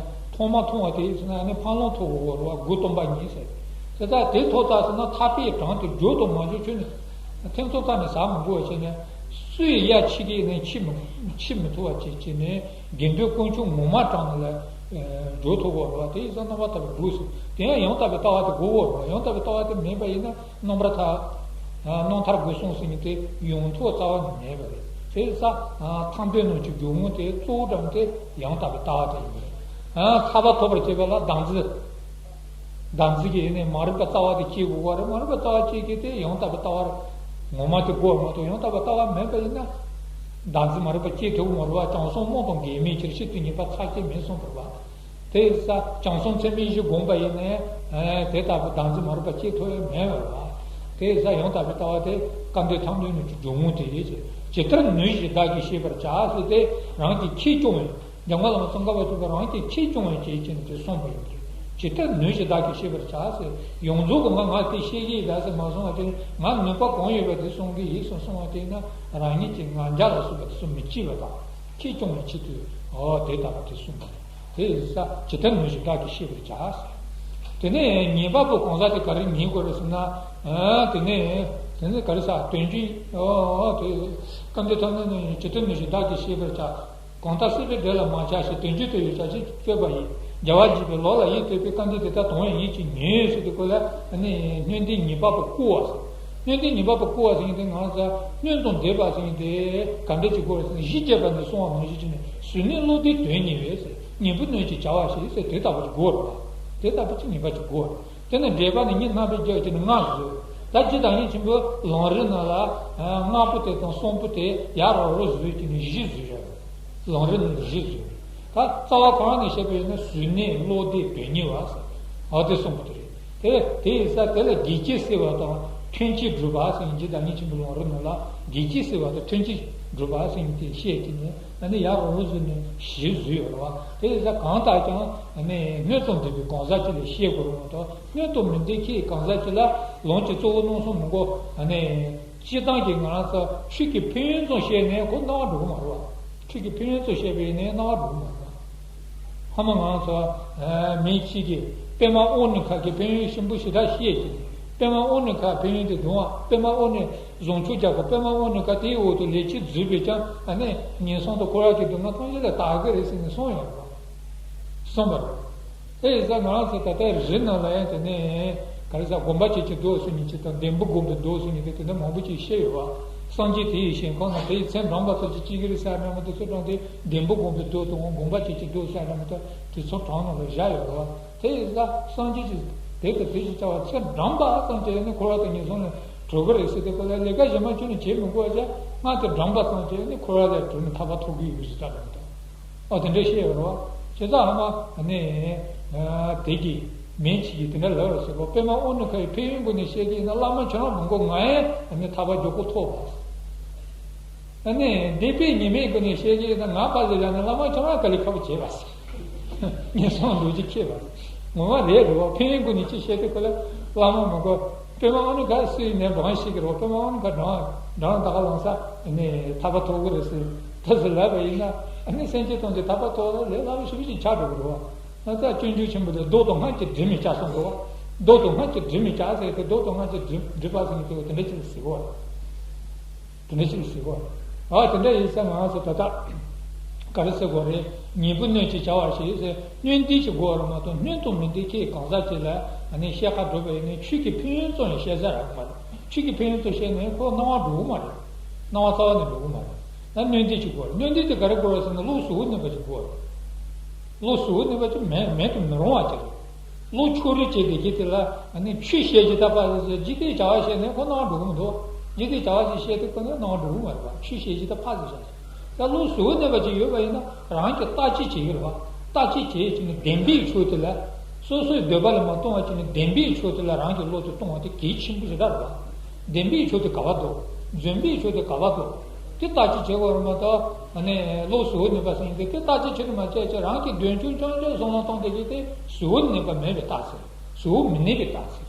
ཐོག་མ་མཐོང་བ་དེ་ཡིན་ཟེར་ན་ཨ་ནི་འཕགས་ལམ་ཐོབ་དགོས་རེད་བ། དགུ་སྟོང་པ་ཉིད་ཟེར། དེ་ལྟར་དེ་ཐོབ་ཚར་ཟེར་ན་ཐར་པའི་གྲོང་དུ་འགྱུར་དུ་མ་འགྱུར་ཁྱོད་ནི་ཐེ་ཚོམ་རྩ་ནས་ཟ་མི་དགོས་པ་བྱས་ནས་སུ་ཡི་ཡ་ཕྱི་གི་ནས་ཕྱི་མི་ཕྱི་མི་ཐུབ་པ་བྱས་བྱས་ནས་དགེ་འདུན་དཀོན་མཆོག་ངོ་མ་གྲོང་ནས་ལ་འགྱུར་ཐུབ་དགོས་རེད་བ། དེ་ཡིན་ཙང་རྣམ་པར་དག་པའི་དགུ་ཟེར། དེ་ཡང་ཡང་དག་པའི་ལྟ་བ་དེ་དགོས་རེད་བ། ཡང་དག་པའི་ལྟ་བ་དེ་མེད་པ་ཡིན་ན། རྣམ་པར་ཐར། རྣམ་ཐར་དགུ་གསུངས་ཟེར་མཁན་དེ་ཡོང་ཐོག་རྩ་བ་ནས་མེད་པ་རེད། དེ་ཡིན་ཙང་ཐར་འདོད་རྣམས་ཀྱི་སྦྱོར་དངོས་དེ་གཙོ་བོ་འདྲ་མོ་དེ་ཡང་དག་པའི་ལྟ་བ་དེ་ཡིན་པ་རེད། ཐར་པ་ཐོབ་པར་བྱེད་པ་ལ་བདག་འཛིན། བདག་འཛིན་གྱི་ཡེ་ནས་མ་རིག་པ་རྩ་བ་དེ་སྐྱེ་དགོས་པ་རེད། མ་རིག་པ་རྩ་བ་སྐྱེ་མཁན་དེ་ཡང་དག་པའི་ལྟ་བ་ངོ་མ་དེ་དགོས་མ་གཏོགས་ཡང་དག་པའི་ལྟ་བ་མེད་པ་ཡིན་ན། བདག་འཛིན་མ་རིག་པ་སྐྱེ་ཐུབ་ཀྱི་མ་རེད་པ། བྱང་སེམས་རྨོངས་དང་འགལ་མེད་ཕྱིར། ཕྱིར་དུ་ཉེས་པ་ཚར་གཅིག་མིན་གསུངས་པ་རེད་པ། དེ་ས་བྱང་སེམས་ཚད་མེད་བཞི་བསྒོམས་པ་ཡིན་ནའི་དེ་ལྟ་བུ་བདག་འཛིན་མ་རིག་པ་སྐྱེ་ཐུབ་ཡ་མེད་པ་རེད་པ། དེ་ས་ཡང་དག་པའི་ལྟ་བ་དེ་སྐབས་འདིར་ཐལ་འགྱུར་ནི་ཇོ་བོ་དེ་ཡིན། ཇི་ལྟར་ནུས་ཤིང་བདག་གིས་ཤེས་པར་བྱ་ཟེར་ཏེ་རང་གི་ཁྱེད་སྐྱོང་བའི། འཇམ་མགོན་བླ་མ་ཙོང་ཁ་པ་ཆེན་པོས་རང་གི་ཁྱེད་སྐྱོང་བའི་བྱས་ཀྱི་ནི་དེ་གསུངས་པ་ཡིན་གྱི། ཇི་ལྟར་ནུས་ཤིང་བདག་གིས་ཤེས་པར་བྱ་ཟེར། ཡོངས་རྫོགས་ཀྱི་ང་ང་དེ་ཤེས་ཀྱི་ཡིན་ད་ཟེར་མ་གསུངས་པ་དེ། ང་ནུས་པ་གང་ཡོད་པ་དེ་གསུང་གི་ཡིན་ཟེར་གསུངས་པ་དེ་ན་རང་ཉིད་ཀྱི་ང་རྒྱལ་ལ་སོགས་པ་དེ་ཚོ་མི་སྐྱེ་བ་དང་། ཁྱེད་སྐྱོང་བའི་ཆེད་དུ་འོ་དེ་ལྟ་བུ་དེ་གསུངས་པ་རེད། དེ་ཡིན་ཙང་ཇི་ལྟར་ནུས་ཤིང་བདག་གིས་ཤེས་པར་བྱ་ཟེར། དེ་ནས་ཉེས་པ་པོ་གང་ཟག་དེ་ག་རེ་ཉེས་དགོས་རེད་ཟེར་ན། ཨ་དེ་ནས་དེ་ནས་ག་རེ་ཟེར་དོན་རྒྱུ་འོ་དེ་སྐབས་འདིར་ཐལ་འགྱུར་ནི་ཇི་ལྟར་ནུས་ཤིང་བདག་གིས་ཤེས་པར་བྱ། གང་དག་སྲིད་པའི་བདེ་ལ་མ་ཆགས་ཤིང་། དོན་གྱི་དོན་ཡོད་བྱ་ཕྱིར་སྤྱོད་པ་ཡིས། རྒྱལ་བ་དགྱེས་པའི་ལོ་ལ་ཡིད་གཏད་པའི། སྐབས་འདིར་དེ་ལྟར་དོན་ཡང་ཡིད་ཀྱིས་ཉོན་ཟེར་དུས་སྐབས་ལ་ནི་སྣོད་ལྡན་ཉེས་པ་པོ་བསྐུལ་བ་ཟེར། སྣོད་ལྡན་ཉེས་པ་པོ་བསྐུལ་བ་ཟེར་མཁན་དེ་ང་ཚོ་སྣོད་དང་ལྡན་པ་ཟེར་མཁན་དེ་ག་འདྲ་ཅིག་དགོས་རེད་ཟེར་ན། གཞི་བཅས་པ་ནས་གསུངས་པ་ནང་བཞིན་བྱས་ནས། གཟུར་གནས་བློ་ལྡན་དོན་གཉེར་བས་ཟེར། ཉན་པའི་སྣོད་ཅེས་བྱ་བ་ཞིག་ཟེར། དེ་ལྟ་བུ་ཅིག་དགོས་རེད་པ། དེ་ལྟ་བུ་ཅིག་ཉེས་པ་ཅིག་དགོས་རེད། དེ་ནས་འགྲེལ་པ་ནས་གཉིས་སྣང་བའི་རྒྱུ་ཅིག་ནི་ལྔ་བཟོས། ད་རྗེ་བདག་ཉིད་ཆེན་པོས་ལམ་རིམ་ནང་ལ་ལྔ་པོ་དེ་དང་གསུམ་པོ་དེ་ཡར་རོ་རོ་བཟོས་ཀྱི་ནི་བཞི་བཟོས་ཡོད། ལམ་རིམ་ནི་བཞི་བཟོས། ད་རྩ་བ་གང་ནས་བཤད་པ་ཡིན་ན་གཟུར་གནས་བློ་ལྡན་དོན་གཉེར་བ་ཟེར། འོ་དེ་གསུམ་པོ་དེ་རེད། དེ་དེ་ཡིན་ཙང་དེ་ལ་གེགས་བྱེད་སེལ་བ་དང་ཐེག་ཆེན་སྒྲུབ་པ་ཟེར་ནས་རྗེ་བདག་ཉིད་ཆེན་པོའི་ལམ་རིམ་ནང་ལ་གེགས་བྱེད་སེལ་བ་དང་ཐེག་ཆེན་སྒྲུབ་པ་ཟེར་ནས་དེ་བཤད་ཀྱི་ནི། ཨ་ནི་ཡར་རོ་རོ་བཟོས་ནས་བཞི་བཟོས་ཡོད་རེད་པ། དེ་ཡིན་ཙང་གང་ལྟར་ཀྱང་ཨ་ནི་སྣོད་དང་ལྡན་པའི་གང་ཟག་ཅིག་ལ་བཤད་དགོས་རེད་མ་གཏོགས། སྣོད་དང་མི་ལྡན་ཁྱེད་གང་ཟག་ཅིག་ལ་ལམ་གྱི་གཙོ་བོ་རྣམ་གསུམ་མི་དགོས། ཨ་ནི་སྤྱིར་བཏང་གི་ང་རང་ཚོ་ཆོས་ཀྱི་ཕན་ཡོན་ཙམ་བཤད་ནས་ཁོ་སྣང་བ་འགྲོ་གི་མ་རེད་པ། ཆོས་ཀྱི་ཕན་ཡོན་ཚོ་བཤད་པ་ཡིན་ནའི་སྣང་བ་འགྲོ་གི་མ་རེད། ཧ་མ་ང་ཚོ་མི་གཅིག་གིས་པདྨ་དབུ་ནི་ཁ་གི་ཕན་ཡོན་ཞིམ་པོ་ཞེ་དྲག་བཤད་ཀྱི། པདྨ་དབུ་ནི་ཁ་ཕན་ཡོན་དེ་སྡུག་པ། པདྨ་དབུ་ནི་བཟང་ཕྱོགས་རྒྱ་ཁོ་པདྨ་དབུ་ནི་ཁ་དེའི་འོག་ཏུ་ལས་ཅི་བརྫུས་པས་ཀྱང་ཨ་ནི་ངན་སོང་དུ་འཁོར་བ་གི་སྡུག་བསྔལ་ཐམས་ཅད་ལས་དག་གི་རེད་ཟེར་ནས་གསུངས་ཡོད་རེད། གསུངས་པ་རེད། དེ་ཡིན་ཙང་ང་རང་ཚོ་ད་ལྟའི་རི་ནང་ལ་ཡང་དེ་ནས་ག་རེ་ཟེར་སྒོམ་པ་བྱེད་ཀྱི་འདུག་ཟེར་མཁན་ཅིག་དང་ལྡེམ་པོ་སྒོམ་གྱི་འདུག་ཟེར་མཁན་དེ་དེ་འདྲ་མང་པོ་ཅིག་བཤད་ཡོད་པ། སངས་རྒྱས་དེ་ཡི་ཞིང་ཁམས་ན་དེ་ཡི་མཚན་བགྲངས་པ་ཚོ་ཅིག་ཅི་གི་རེད་ཟེར་ན་མ་དེ་ཚོ་དྲངས་ཏེ་ལྡེམ་པོ་སྒོམ་གྱི་འདུག་དང་སྒོམ་པ་བྱེད་ཀྱི་འདུག་ཟེར་ན་མ་དེ་ཚོ་དྲངས་ནང་ལ་བཞག་ཡོད་པ། དེ་ཡིན་ཙང་སངས་རྒྱས་ཀྱིས་དེ་དང་དེ་ཞེས་བྱ་བ་མཚན་བགྲངས་པ་ཙམ་གྱིས་ནི་འཁོར་བ་དང་ངན་སོང་ལས་གྲོལ་གི་རེད་ཟེར་ཏེ་ཁོ་ལ་ལས་ཀ་གཞན་མ་ཁྱོན་ནས་བྱེད་མི་དགོས་པ་བྱས། སྔགས་དེ་བགྲངས་པ་ཙམ་གྱིས་ནི་འཁོར་བ་ལས་གྲོལ་ནས་ཐར་པ་ཐོབ་ཀྱི་ཡོད་ཟེར་ད་རེད་མ་གཏོགས། ཨོ་དེ་འདྲ་བཤད་ཡོད་རེད་བ། བྱས་ཙང་ཧ་མ་ནི་དེ་གི་མིང་ཅིག་གིས་དེ་འདྲ་ལབ་རེད་ཟེར་གོ། པདྨ་དབུ་ནི་ཁ་ཡི་ཕན་ཡོན་སྒོ་ནས་བཤད་ཀྱི་ཡིན་ན་བླ་མ་ཁྱོད་རང་མི་དགོས། ང་ཡང་ནི་ཐར་པ་མགྱོགས་པོ་ཐོབ་པ། ཨ་ནི་སྡིག་པའི་ཉེས་དམིགས་སྒོ་ནས་བཤད་ཀྱི་ཡིན་ན་ང་ཕར་ལ་བཞག་ནས་བླ་མ་ཁྱོད་རང་དཀའ་ལས་ཁག་པོ་བྱས་པ་ཟེར། ངན་སོང་ལུགས་ཀྱི་ཁྱད་པར་ངོ་མ་རེད་རེད་བ། ཕན་ཡོན་སྒོ་ནས་ཅི་བཤད་དེ་ཁོ་ལ་བླ་མ་མི་དགོས། པདྨ་དབུ་ནི་ཁ་སུ་ཡིན་ནའི་བགྲང་ཤེས་ཀྱི་རེད་བ། པདྨ་དབུ་ནི་ཁ་བགྲང་བགྲང་ད་ག་ལོང་ས་ནི་ཐར་པ་ཐོབ་ཀྱི་རེད་ཟེར། ད་ཟེར་ལབ་པ་ཡིན་ན་ཨ་ནི་སེམས་ཅན་ཐམས་ཅད་ཐར་པ་ཐོབ་ལ་ལས་སླ་པོ་ཞེ་པོ་ཅིག་ཆགས་འགྲོ་གི་རེད་བ། ང་ཚོ་སྤྱོད་འཇུག་ཆེན་པོ་དེ་མདོ་དང་སྔགས་ཀྱི་སྒྲིབ་མི་སྐྱག་གསུངས་འདུག་བ། མདོ་དང་སྔགས་ཀྱི་སྒྲིབ་མི་སྐྱག་ཟེར་ཏེ་མདོ་དང་སྔགས་ཀྱི་སྒྲིབ་སྒྲིབ་པ་ཟེར་ནས་དེ་དེ་འདྲ་ཅིག་ལ་ཟེར་གོ་བ། དེ་འདྲ་ཅིག་ལ་ཟེར་གོ་བ། ཨ་དེ་འདྲ་ཡིན་ཙང་ང་ཚོ་ད་ལྟ་ག་རེ་ཟེར་དགོས་རེད། ཉན་པའི་སྣོད་ཅེས་བྱ་བ་ཞིག་ཟེར། སྣོད་ལྡན་ཅིག་དགོས་རེད་མ་གཏོགས་སྣོད་དང་མི་ལྡན་ཁྱེད་གང་ཟག་ཅིག་ལ་ཨ་ནི་བཤད་ཁ་སྒྲུབ་པ་ཡིན་ན་ཆོས་ཀྱི་ཕན་ཡོན་ཙམ་ཡང་བཤད་ས་རག་གི་མ་རེད། ཆོས་ཀྱི་ཕན་ཡོན་ཙམ་བཤད་ནས་ཁོ་སྣང་བ་འགྲོ་གི་མ་རེད། སྣང་བ་རྩ་བ་ནས་འགྲོ་གི་མ་རེད། ད་སྣོད་ལྡན་ཅིག་དགོས་རེད། སྣོད་ལྡན་དེ་ག་རེ་དགོས་རེད་ཟེར་ན་བློ་གཟུ་བོར་གནས་པ་ཅིག་དགོས་རེད། བློ་གཟུ་བོར་གནས་པ་ཅིག་མེད་མེད་དུ་མི་རུང་བ་ཅིག་རེད། བློ་ཕྱོགས་རིས་བྱས་ཏེ་གི་དེ་ལ་ཨ་ནི་ཆོས་བཤད་ཀྱི་ད་པ་ཟེར་ཟེར་འཇིག་རྟེན་བྱ་བ་བཤད་ནས་ཁོ་སྣང་བ་འགྲོ་གི་མི་འདུག་འཇིག་རྟེན་བྱ་བ་ཞིག་བཤད་དུས་ཁོ་ནི་སྣང་བ་འགྲོ་གི་མ་རེད་པ། ཆོས་བཤད་ཀྱི་ད་ཕ་ཟེར་བྱ་ཞིག་ད་བློ་གཟུ་བོར་གནས་པ་ཅིག་ཡོད་པ་ཡིན་ན་རང་གིས་བརྟག་དཔྱད་བྱེད་ཀྱི་རེད་པ། བརྟག་དཔྱད་བྱེད་ཀྱི་ནི་བདེན་པའི་ཆོས་དེ་ལ། སོ་སོའི་འདོད་པ་ལ་མ་ལྟུང་བ་བྱས་ནས་བདེན་པའི་ཆོས་དེ་ལ་རང་གི་བློ་དེ་ལྟུང་བ་དེ་གལ་ཆེན་པོ་ཞེ་དྲག་རེད་པ། བདེན་པའི་ཆོས་དེ་ག་པར་འདུག་འཛོམས་པའི་ཆོས་དེ་ག་པར་འདུག་དེ་བརྟག་དཔྱད་བྱེད་དགོས་རེད་མ་གཏོགས་ཨ་ནི་བློ་གཟུ་བོར་གནས་པ་ཟེར་མཁན་དེ་དེ་བརྟག་དཔྱད་བྱེད་དུ་མ་བྱས་བྱས་རང་གི་འདོད་ཆུང་རྐྱང་རྐྱང་བསམ་བློ་གཏོང་བསྡད་ཀྱི་དེ་གཟུ་བོར་གནས་པ་མེད་པའི་རྟགས་ཟེར། གཟུ་བོར་མི་གནས་པའི་རྟགས་ཟེར།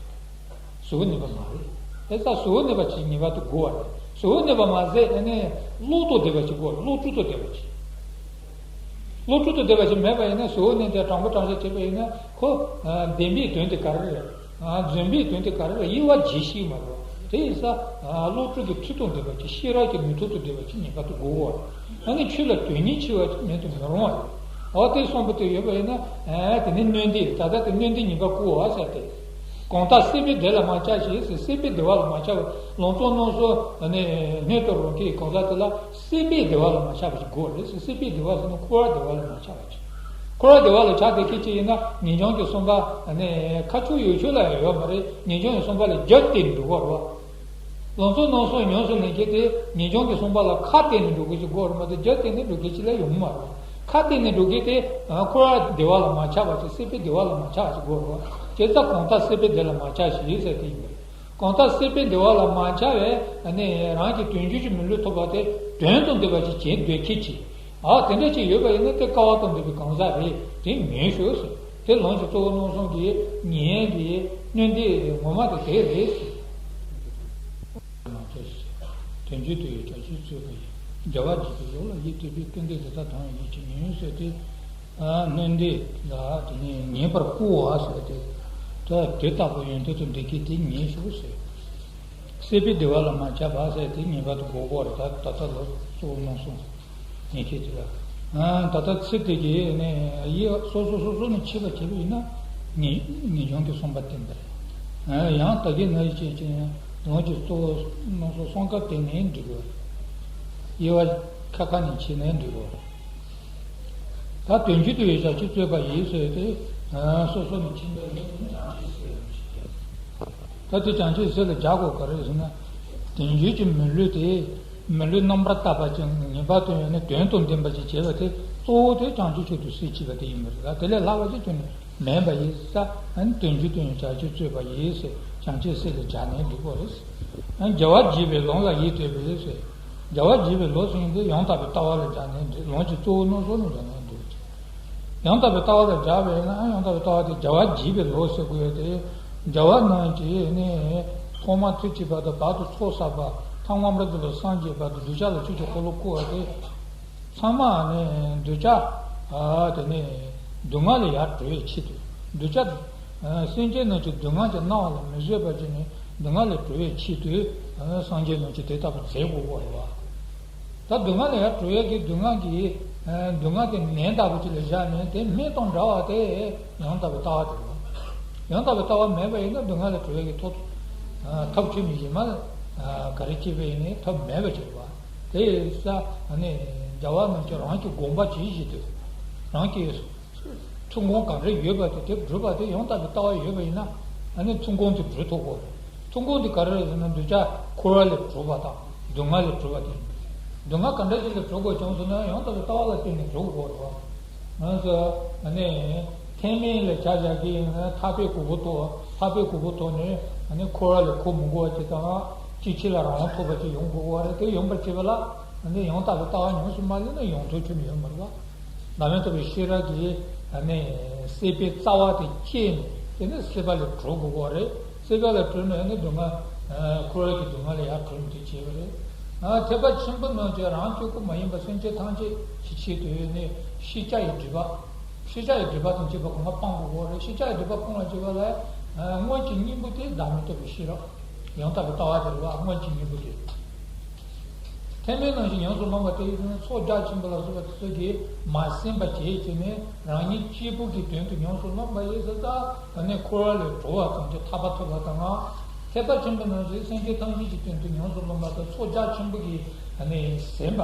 གཟུ་བོར་གནས་པ་མ་རེད། དེ་ཙང་གཟུ་བོར་གནས་པ་ཅིག་ངེས་པར་དུ་དགོས་པ་རེད། གཟུ་བོར་གནས་པ་མ་ཟད་ཨ་ནི་བློ་དང་ལྡན་པ་ཅིག་དགོས་རེད། བློ་གྲོས་དང་ལྡན་པ་ཅིག་བློ་གྲོས་དང་ལྡན་པ་ཞིག་མེད་པ་ཡིན་ན་གཟུ་བོར་གནས་ཏེ་དྲང་པོ་དྲང་བཞག་བྱས་པ་ཡིན་ན་ཁོ་ཨ་བདེན་པའི་དོན་དེ་ག་རེ་རེད། ཨ་འཛོམས་པའི་དོན་དེ་ག་རེ་རེད། དབྱེ་བ་འབྱེད་ཤེས་མ་རེད། དེ་ཡིན་ཙང་ཨ་བློ་གྲོས་ཀྱི་མཐུ་དང་ལྡན་པ་ཅིག་ཤེས་རབ་ཀྱི་ནུས་སྟོབས་དང་ལྡན་པ་ཅིག་ངེས་པར་དུ་དགོས་པ་རེད། ཨ་ནི་ཆོས་ལ་དོན་སྙིང་ཆེ་བ་ཅིག་མེད་དུ་མི་རུང་བ་རེད། འོ་དེ་གསུངས་པ་དེ་ཡོད་པ་ཡིན་ན་ཨ་དེ་ནི་སྣོད་ལྡན། ད་ལྟ་དེ་སྣོད་ལྡན་ཉེས་པ་བསྐུལ་བ་ཟེར་ཏེ། གང་དག་སྲིད་པའི་བདེ་ལ་མ་ཆགས་ཤིང་ཟེར། སྲིད་པའི་བདེ་བ་ལ་མ་ཆགས་པའི་ལམ་གཙོ་རྣམ་གསུམ་ནི་སྣོད་དུ་རུང་མཁན་གང་ཟག་དེ་ལ་སྲིད་པའི་བདེ་བ་ལ་མ་ཆགས་པ་ཞིག་དགོས་རེད་ཟེར། སྲིད་པའི་བདེ་བ་ཟེར་ན་འཁོར་བའི་བདེ་བ་ལ་མ་ཆགས་པ་ཅིག་འཁོར་བའི་བདེ་བ་ལ་ཆགས་བསྡད་མཁན་ཅིག་ཡིན་ན་ངེས་འབྱུང་གི་བསམ་པ་ནི་ཁ་ཕྱོགས་ཡོད་ཕྱོགས་ལ་ཡང་ཡོད་མ་རེད། ངེས་འབྱུང་གི་བསམ་པ་ལ་རྒྱབ་བསྟན་འགྲོ་གི་རེད་བ། ལང་ཚོ་སྣང་གསུམ་ཉམས་སུ་ལེན་མཁན་དེ་ངེས་འབྱུང་གི་གསུམ་པ་ལ་ཁ་གཏད་ནས་འགྲོ་མཁན་ཅིག་དགོས་རེད་མ་གཏོགས་རྒྱུ་གཏད་ནས་འགྲོ་མཁན་ཅིག་ལ་ཡོང་མ་རེད། ཁ་གཏད་ནས་འགྲོ་མཁན་དེ་འཁོར་བ་བདེ་བ་ལ་མ་ཆགས་པ་ཅིག་སྲིད་པའི་བདེ་བ་ལ་མ་ཆགས་པ་ཅིག་དགོས་རེད། བྱས་ཙང་གང་ལྟར་སྲིད་པའི་བདེ་ལ་མ་ཆགས་ཤིག་ཟེར་དེ་ཡིན་པ་རེད། གང་ལྟར་སྲིད་པའི་བདེ་བ་ལ་མ་ཆགས་པའི་ནི་རང་གི་དོན་བྱེད་ཀྱི་མི་ལུས་ཐོབ་པ་དེ་དོན་དང་ལྡན་པ་ཅིག་བྱེད་འདོད་མཁན་ཅིག་ཨ་དེ་འདྲ་ཅིག་ཡོད་པ་ཡིན་ན་དེ་དཀའ་བ་དང་ལྡན་པའི་གང་ཟག་རེད། དེ་ངེས་ཤོག་ཟེར། དེ་ལམ་གྱི་གཙོ་བོ་རྣམ་གསུམ་གྱི་ཉེན་གྱི་སྣོན་འདྲེན་ངོ་མ་དེ་དེ་རེད་ཟེར། དོན་བྱེད་དུ་ཡོད་བྱ་ཕྱིར་རྩོད་པ་ཡིན། རྒྱལ་བ་དགྱེས་པའི་ལོ་ལ་ཡིད་གཏད་པའི་སྐུར་འདེབས་དེ་དག་དང་ཡིད་ཀྱི་ཉེན་ཟེར་ཏེ། སྣོན་འདྲེན་ལ་དེ་ནས་ཉེས་པར་བསྐུལ་བ་ཟེར་ཏེ། ད་དེ་ལྟ་བུ་ཡོན་ཏན་དུ་འདི་སྐད་དེ་ཉེས་ཤོག་ཟེར། སྲིད་པའི་བདེ་བ་ལ་མ་ཆགས་པ་ཟེར་དེ་ཉེས་པ་དུ་འགོག་གོ་རེད། ད་ད་ལྟ་ལོ་གཙོ་བོ་རྣམ་གསུམ་ཉེས་ཤེས་དེ་ལ། ད་ལྟ་ཚེ་དེ་གའི་ནས་ཡིད་སོ་སོ་སོ་སོ་ནས་ཕྱེ་བ་བྱས་པ་ཡིན་ན་ངེས་ངེས་འབྱུང་གི་གསུམ་པ་བསྟན་པ་རེད། ཡང་ད་གིན་ན་ཡི་ཅེས་ཅེས་ལོངས་ཀྱི་གཙོ་བོ་རྣམ་གསུམ་གསུམ་ཀ་བསྟན་ནས་འགྲིག་གོ། དབྱེ་བ་ཁ་ཁ་ནས་ཕྱེ་ནས་འགྲིག་གོ། ད་དོན་བྱེད་དུ་ཡོད་བྱ་ཕྱིར་རྩོད་པ་ཡིན་ཟེར་ཏེ། སོ་སོ་ནས་ཕྱིན་པ་ཡིན་ན་ཡང་ཅི་ཟེར་ཡང་ཞིག་ད་དེ་བྱང་ཆུབ་སེམས་ལ་སྦྱར་དགོས་ག་རེ་ཟེར་ན། དོན་བྱེད་ཀྱི་མི་ལུས་དེ་མི་ལུས་རྣམ་པར་དག་པ་ཅིག་ངེས་པར་དུ་ཡོད་ནས་དོན་དང་ལྡན་པ་ཅིག་བྱེད་པ་དེ་གཙོ་བོ་དེ་བྱང་ཆུབ་མཆོག་ཏུ་སེམས་བསྐྱེད་པ་དེ་ཡིན་པ་རེད། ད་དེ་ལས་ལྷག་པ་ཅིག་ཁྱོན་ནས་མེད་པ་ཡིན་ས། ཨ་ནི་དོན་བྱེད་དུ་ཡང་བྱ་ཕྱིར་རྩོད་པ་ཡིན་ཟེར་བྱང་ཆུབ་སེམས་ལ་སྦྱར་ནས་འགྲིག་གོ་རེད། ཨ་ནི་རྒྱལ་བ་དགྱེས་པའི་ལམ་ལ་ཡིད་གཏད་པའི་ཟེར། རྒྱལ་བ་དགྱེས་པའི་ལམ་ཟེར་མཁན་དེ་ཡང་དག་པའི་ལྟ་བ་ལ་སྦྱར་ནས་འགྲིག་ལམ་གྱི་གཙོ་བོ་རྣམ་གསུམ་ལ་སྦྱར་ནས་འགྲིག་ཡང་དག་པའི་ལྟ་བ་ལ་སྦྱར་བས་ན་ཡང་དག་པའི་ལྟ་བ་དེ་རྒྱལ་བ་དགྱེས་པའི་ལམ་ཟེར་དགོས་ཡོད་དེ། རྒྱལ་བ་རྣམས་ཀྱིས་ནི་ཐོག་མར་ཐུགས་བསྐྱེད་པ་དང་བར་དུ་ཚོགས་བསགས་པ་ཐ་མ་པ་དེ་ལ་སངས་རྒྱས་པ་དང་གདུལ་བྱ་ལ་ཆོས་ཀྱི་འཁོར་ལོ་བསྐོར་བ་དེ། ཚང་མ་ནི་གདུལ་བྱ་དེ་ནི་སྡུག་བསྔལ་ལས་ཡར་གྲོལ་བའི་ཆེད་དུ། གདུལ་བྱ་སེམས་ཅན་རྣམས་ཀྱི་སྡུག་བསྔལ་གྱི་སྣང་བ་ལ་མི་བཟོད་པ་བྱས་ནས་སྡུག་བསྔལ་ལས་གྲོལ་བའི་ཆེད་དུ་སངས་རྒྱས་རྣམས་ཀྱིས་དེ་ལྟ་བུ་མཛད་དགོས་པ་རེད་བ། ད་སྡུག་བསྔལ་ལས་ཡར་གྲོལ་ཡག་གི་སྡུག་བསྔལ་གྱི་སྡུག་བསྔལ་དེ་ནད་ལྟ་བུ་ཅིག་ལ་བཞག་ནས་དེ་སྨན་དང་འདྲ་བ་དེ་ཡང་དག་པའི་ལྟ་བ་དེ་རེད་བ། ཡང་དག་པའི་ལྟ་བ་མེད་པ་ཡིན་ན་སྡུག་བསྔལ་ལས་གྲོལ་ཡག་གི་ཐབས་ཐབས་ཁྱོན་ནས་གཞན་མ་ག་རེ་བྱས་པ་ཡིན་ནའི་ཐབས་མེད་པ་ཅིག་རེད་བ། དེ་ཡིན་ཙང་ནི་རྒྱལ་བ་རྣམས་ཀྱིས་རང་གི་དགོངས་པ་ཇི་བཞིན་དུ་རང་གི་ཐུགས་དགོངས་ག་འདྲ་ཡོད་པ་དེ་དེ་སྒྲུབ་པ་དེ་ཡང་དག་པའི་ལྟ་བ་ཡོད་པ་ཡིན་ན་ཨ་ནི་ཐུགས་དགོངས་དེ་སྒྲུབ་ཐུབ་དགོས་རེད། ཐུགས་དགོངས་དེ་ག་རེ་རེད་ཟེར་ན་གདུལ་བྱ་འཁོར་བ་ལས་གྲོལ་བ་དང་སྡུག་བསྔལ་ལས་གྲོལ་བ་དེ་ཡིན། སྡུག་བསྔལ་ག་འདྲ་ཞིག་ལས་གྲོལ་དགོས་བྱུང་སོང་ན་ཡང་དག་པའི་ལྟ་བ་ལ་བརྟེན་ནས་གྲོལ་དགོས་རེད་བ། ང་ཚོ་ཨ་ནི་ཐེག་དམན་ལ་ཆ་བཞག་གི་ཡིན་ན་ཐར་པའི་གོ་འཕང་ཐོབ་ཐར་པའི་གོ་འཕང་ཐོབ་ནས་ཨ་ནི་འཁོར་བ་ལས་གོ་མི་དགོས་པ་ཅིག་དང་སྐྱེ་འཆི་ལ་རང་དབང་ཐོབ་པ་ཅིག་ཡོང་དགོས་པ་རེད། དེ་ཡོང་པར་བྱེད་པ་ལ་ཨ་ནི་ཡང་དག་པའི་ལྟ་བ་ཉམས་སུ་མ་ལེན་ན་ཡོང་ཐབས་ཁྱོན་ནས་ཡོད་མ་རེད་བ། བླ་མེད་རྟོགས་པའི་ཤེས་རབ་ཀྱིས་ཨ་ནི་སྲིད་པའི་རྩ་བ་དེ་བཅད་ནས་དེ་ནས་སྲིད་པ་ལས་གྲོལ་དགོས་པ་རེད། སྲིད་པ་ལས་གྲོལ་ནས་ཨ་ནི་སྡུག་བསྔལ་འཁོར་བ་གི་སྡུག་བསྔལ་ལས་ཡར་གྲོལ་ནས་དེ་བྱས་པ་རེད། ཐེག་པ་ཆེན་པོ་རྣམས་ཀྱིས་རང་གཅིག་པུ་མ་ཡིན་པ་སེམས་ཅན་ཐམས་ཅད་ཀྱི་ཆེད་དུ་ནི་ཤེས་བྱ་ཡི་སྒྲིབ་པ། ཤེས་བྱ་ཡི་སྒྲིབ་པ་དང་བཅས་པ་གོང་མ་སྤང་དགོས་པ་རེད། ཤེས་བྱ་ཡི་སྒྲིབ་པ་སྤོང་བར་བྱེད་པ་ལ་སྔོན་གྱི་སྙིང་པོ་དེ་བདག་མེད་རྟོགས་པའི་ཤེས་རབ། ཡང་དག་པའི་ལྟ་བ་དེ་རེད་བ། སྔོན་གྱི་སྙིང་པོ་དེ། ཐེག་དམན་རྣམས་ཀྱིས་ཉམས་སུ་བླངས་པ་དེ་ཡིས་ཚོགས་རྒྱ་ཆེན་པོ་ལ་སོགས་པ་དེ་ཚོ་གིས་མ་ཟིན་པ་བྱས་བྱས་ནས་རང་ཉིད་གཅིག་པུ་གི་དོན་དུ་ཉམས་སུ་བླངས་པ་ཡིན་ཟེར་ཙང་ནི་འཁོར་བ་ལས་གྲོལ་བ་ཙམ་གྱིས་ཐར་པ་ཐོབ་པ་དང་། ཐེག་པ་ཆེན་པོ་རྣམས་ཀྱིས་སེམས་ཅན་ཐམས་ཅད་ཀྱི་དོན་དུ་ཉམས་སུ་བླངས་པ་དང་ཚོགས་རྒྱ་ཆེན་པོ་གིས་ཟིན་པ།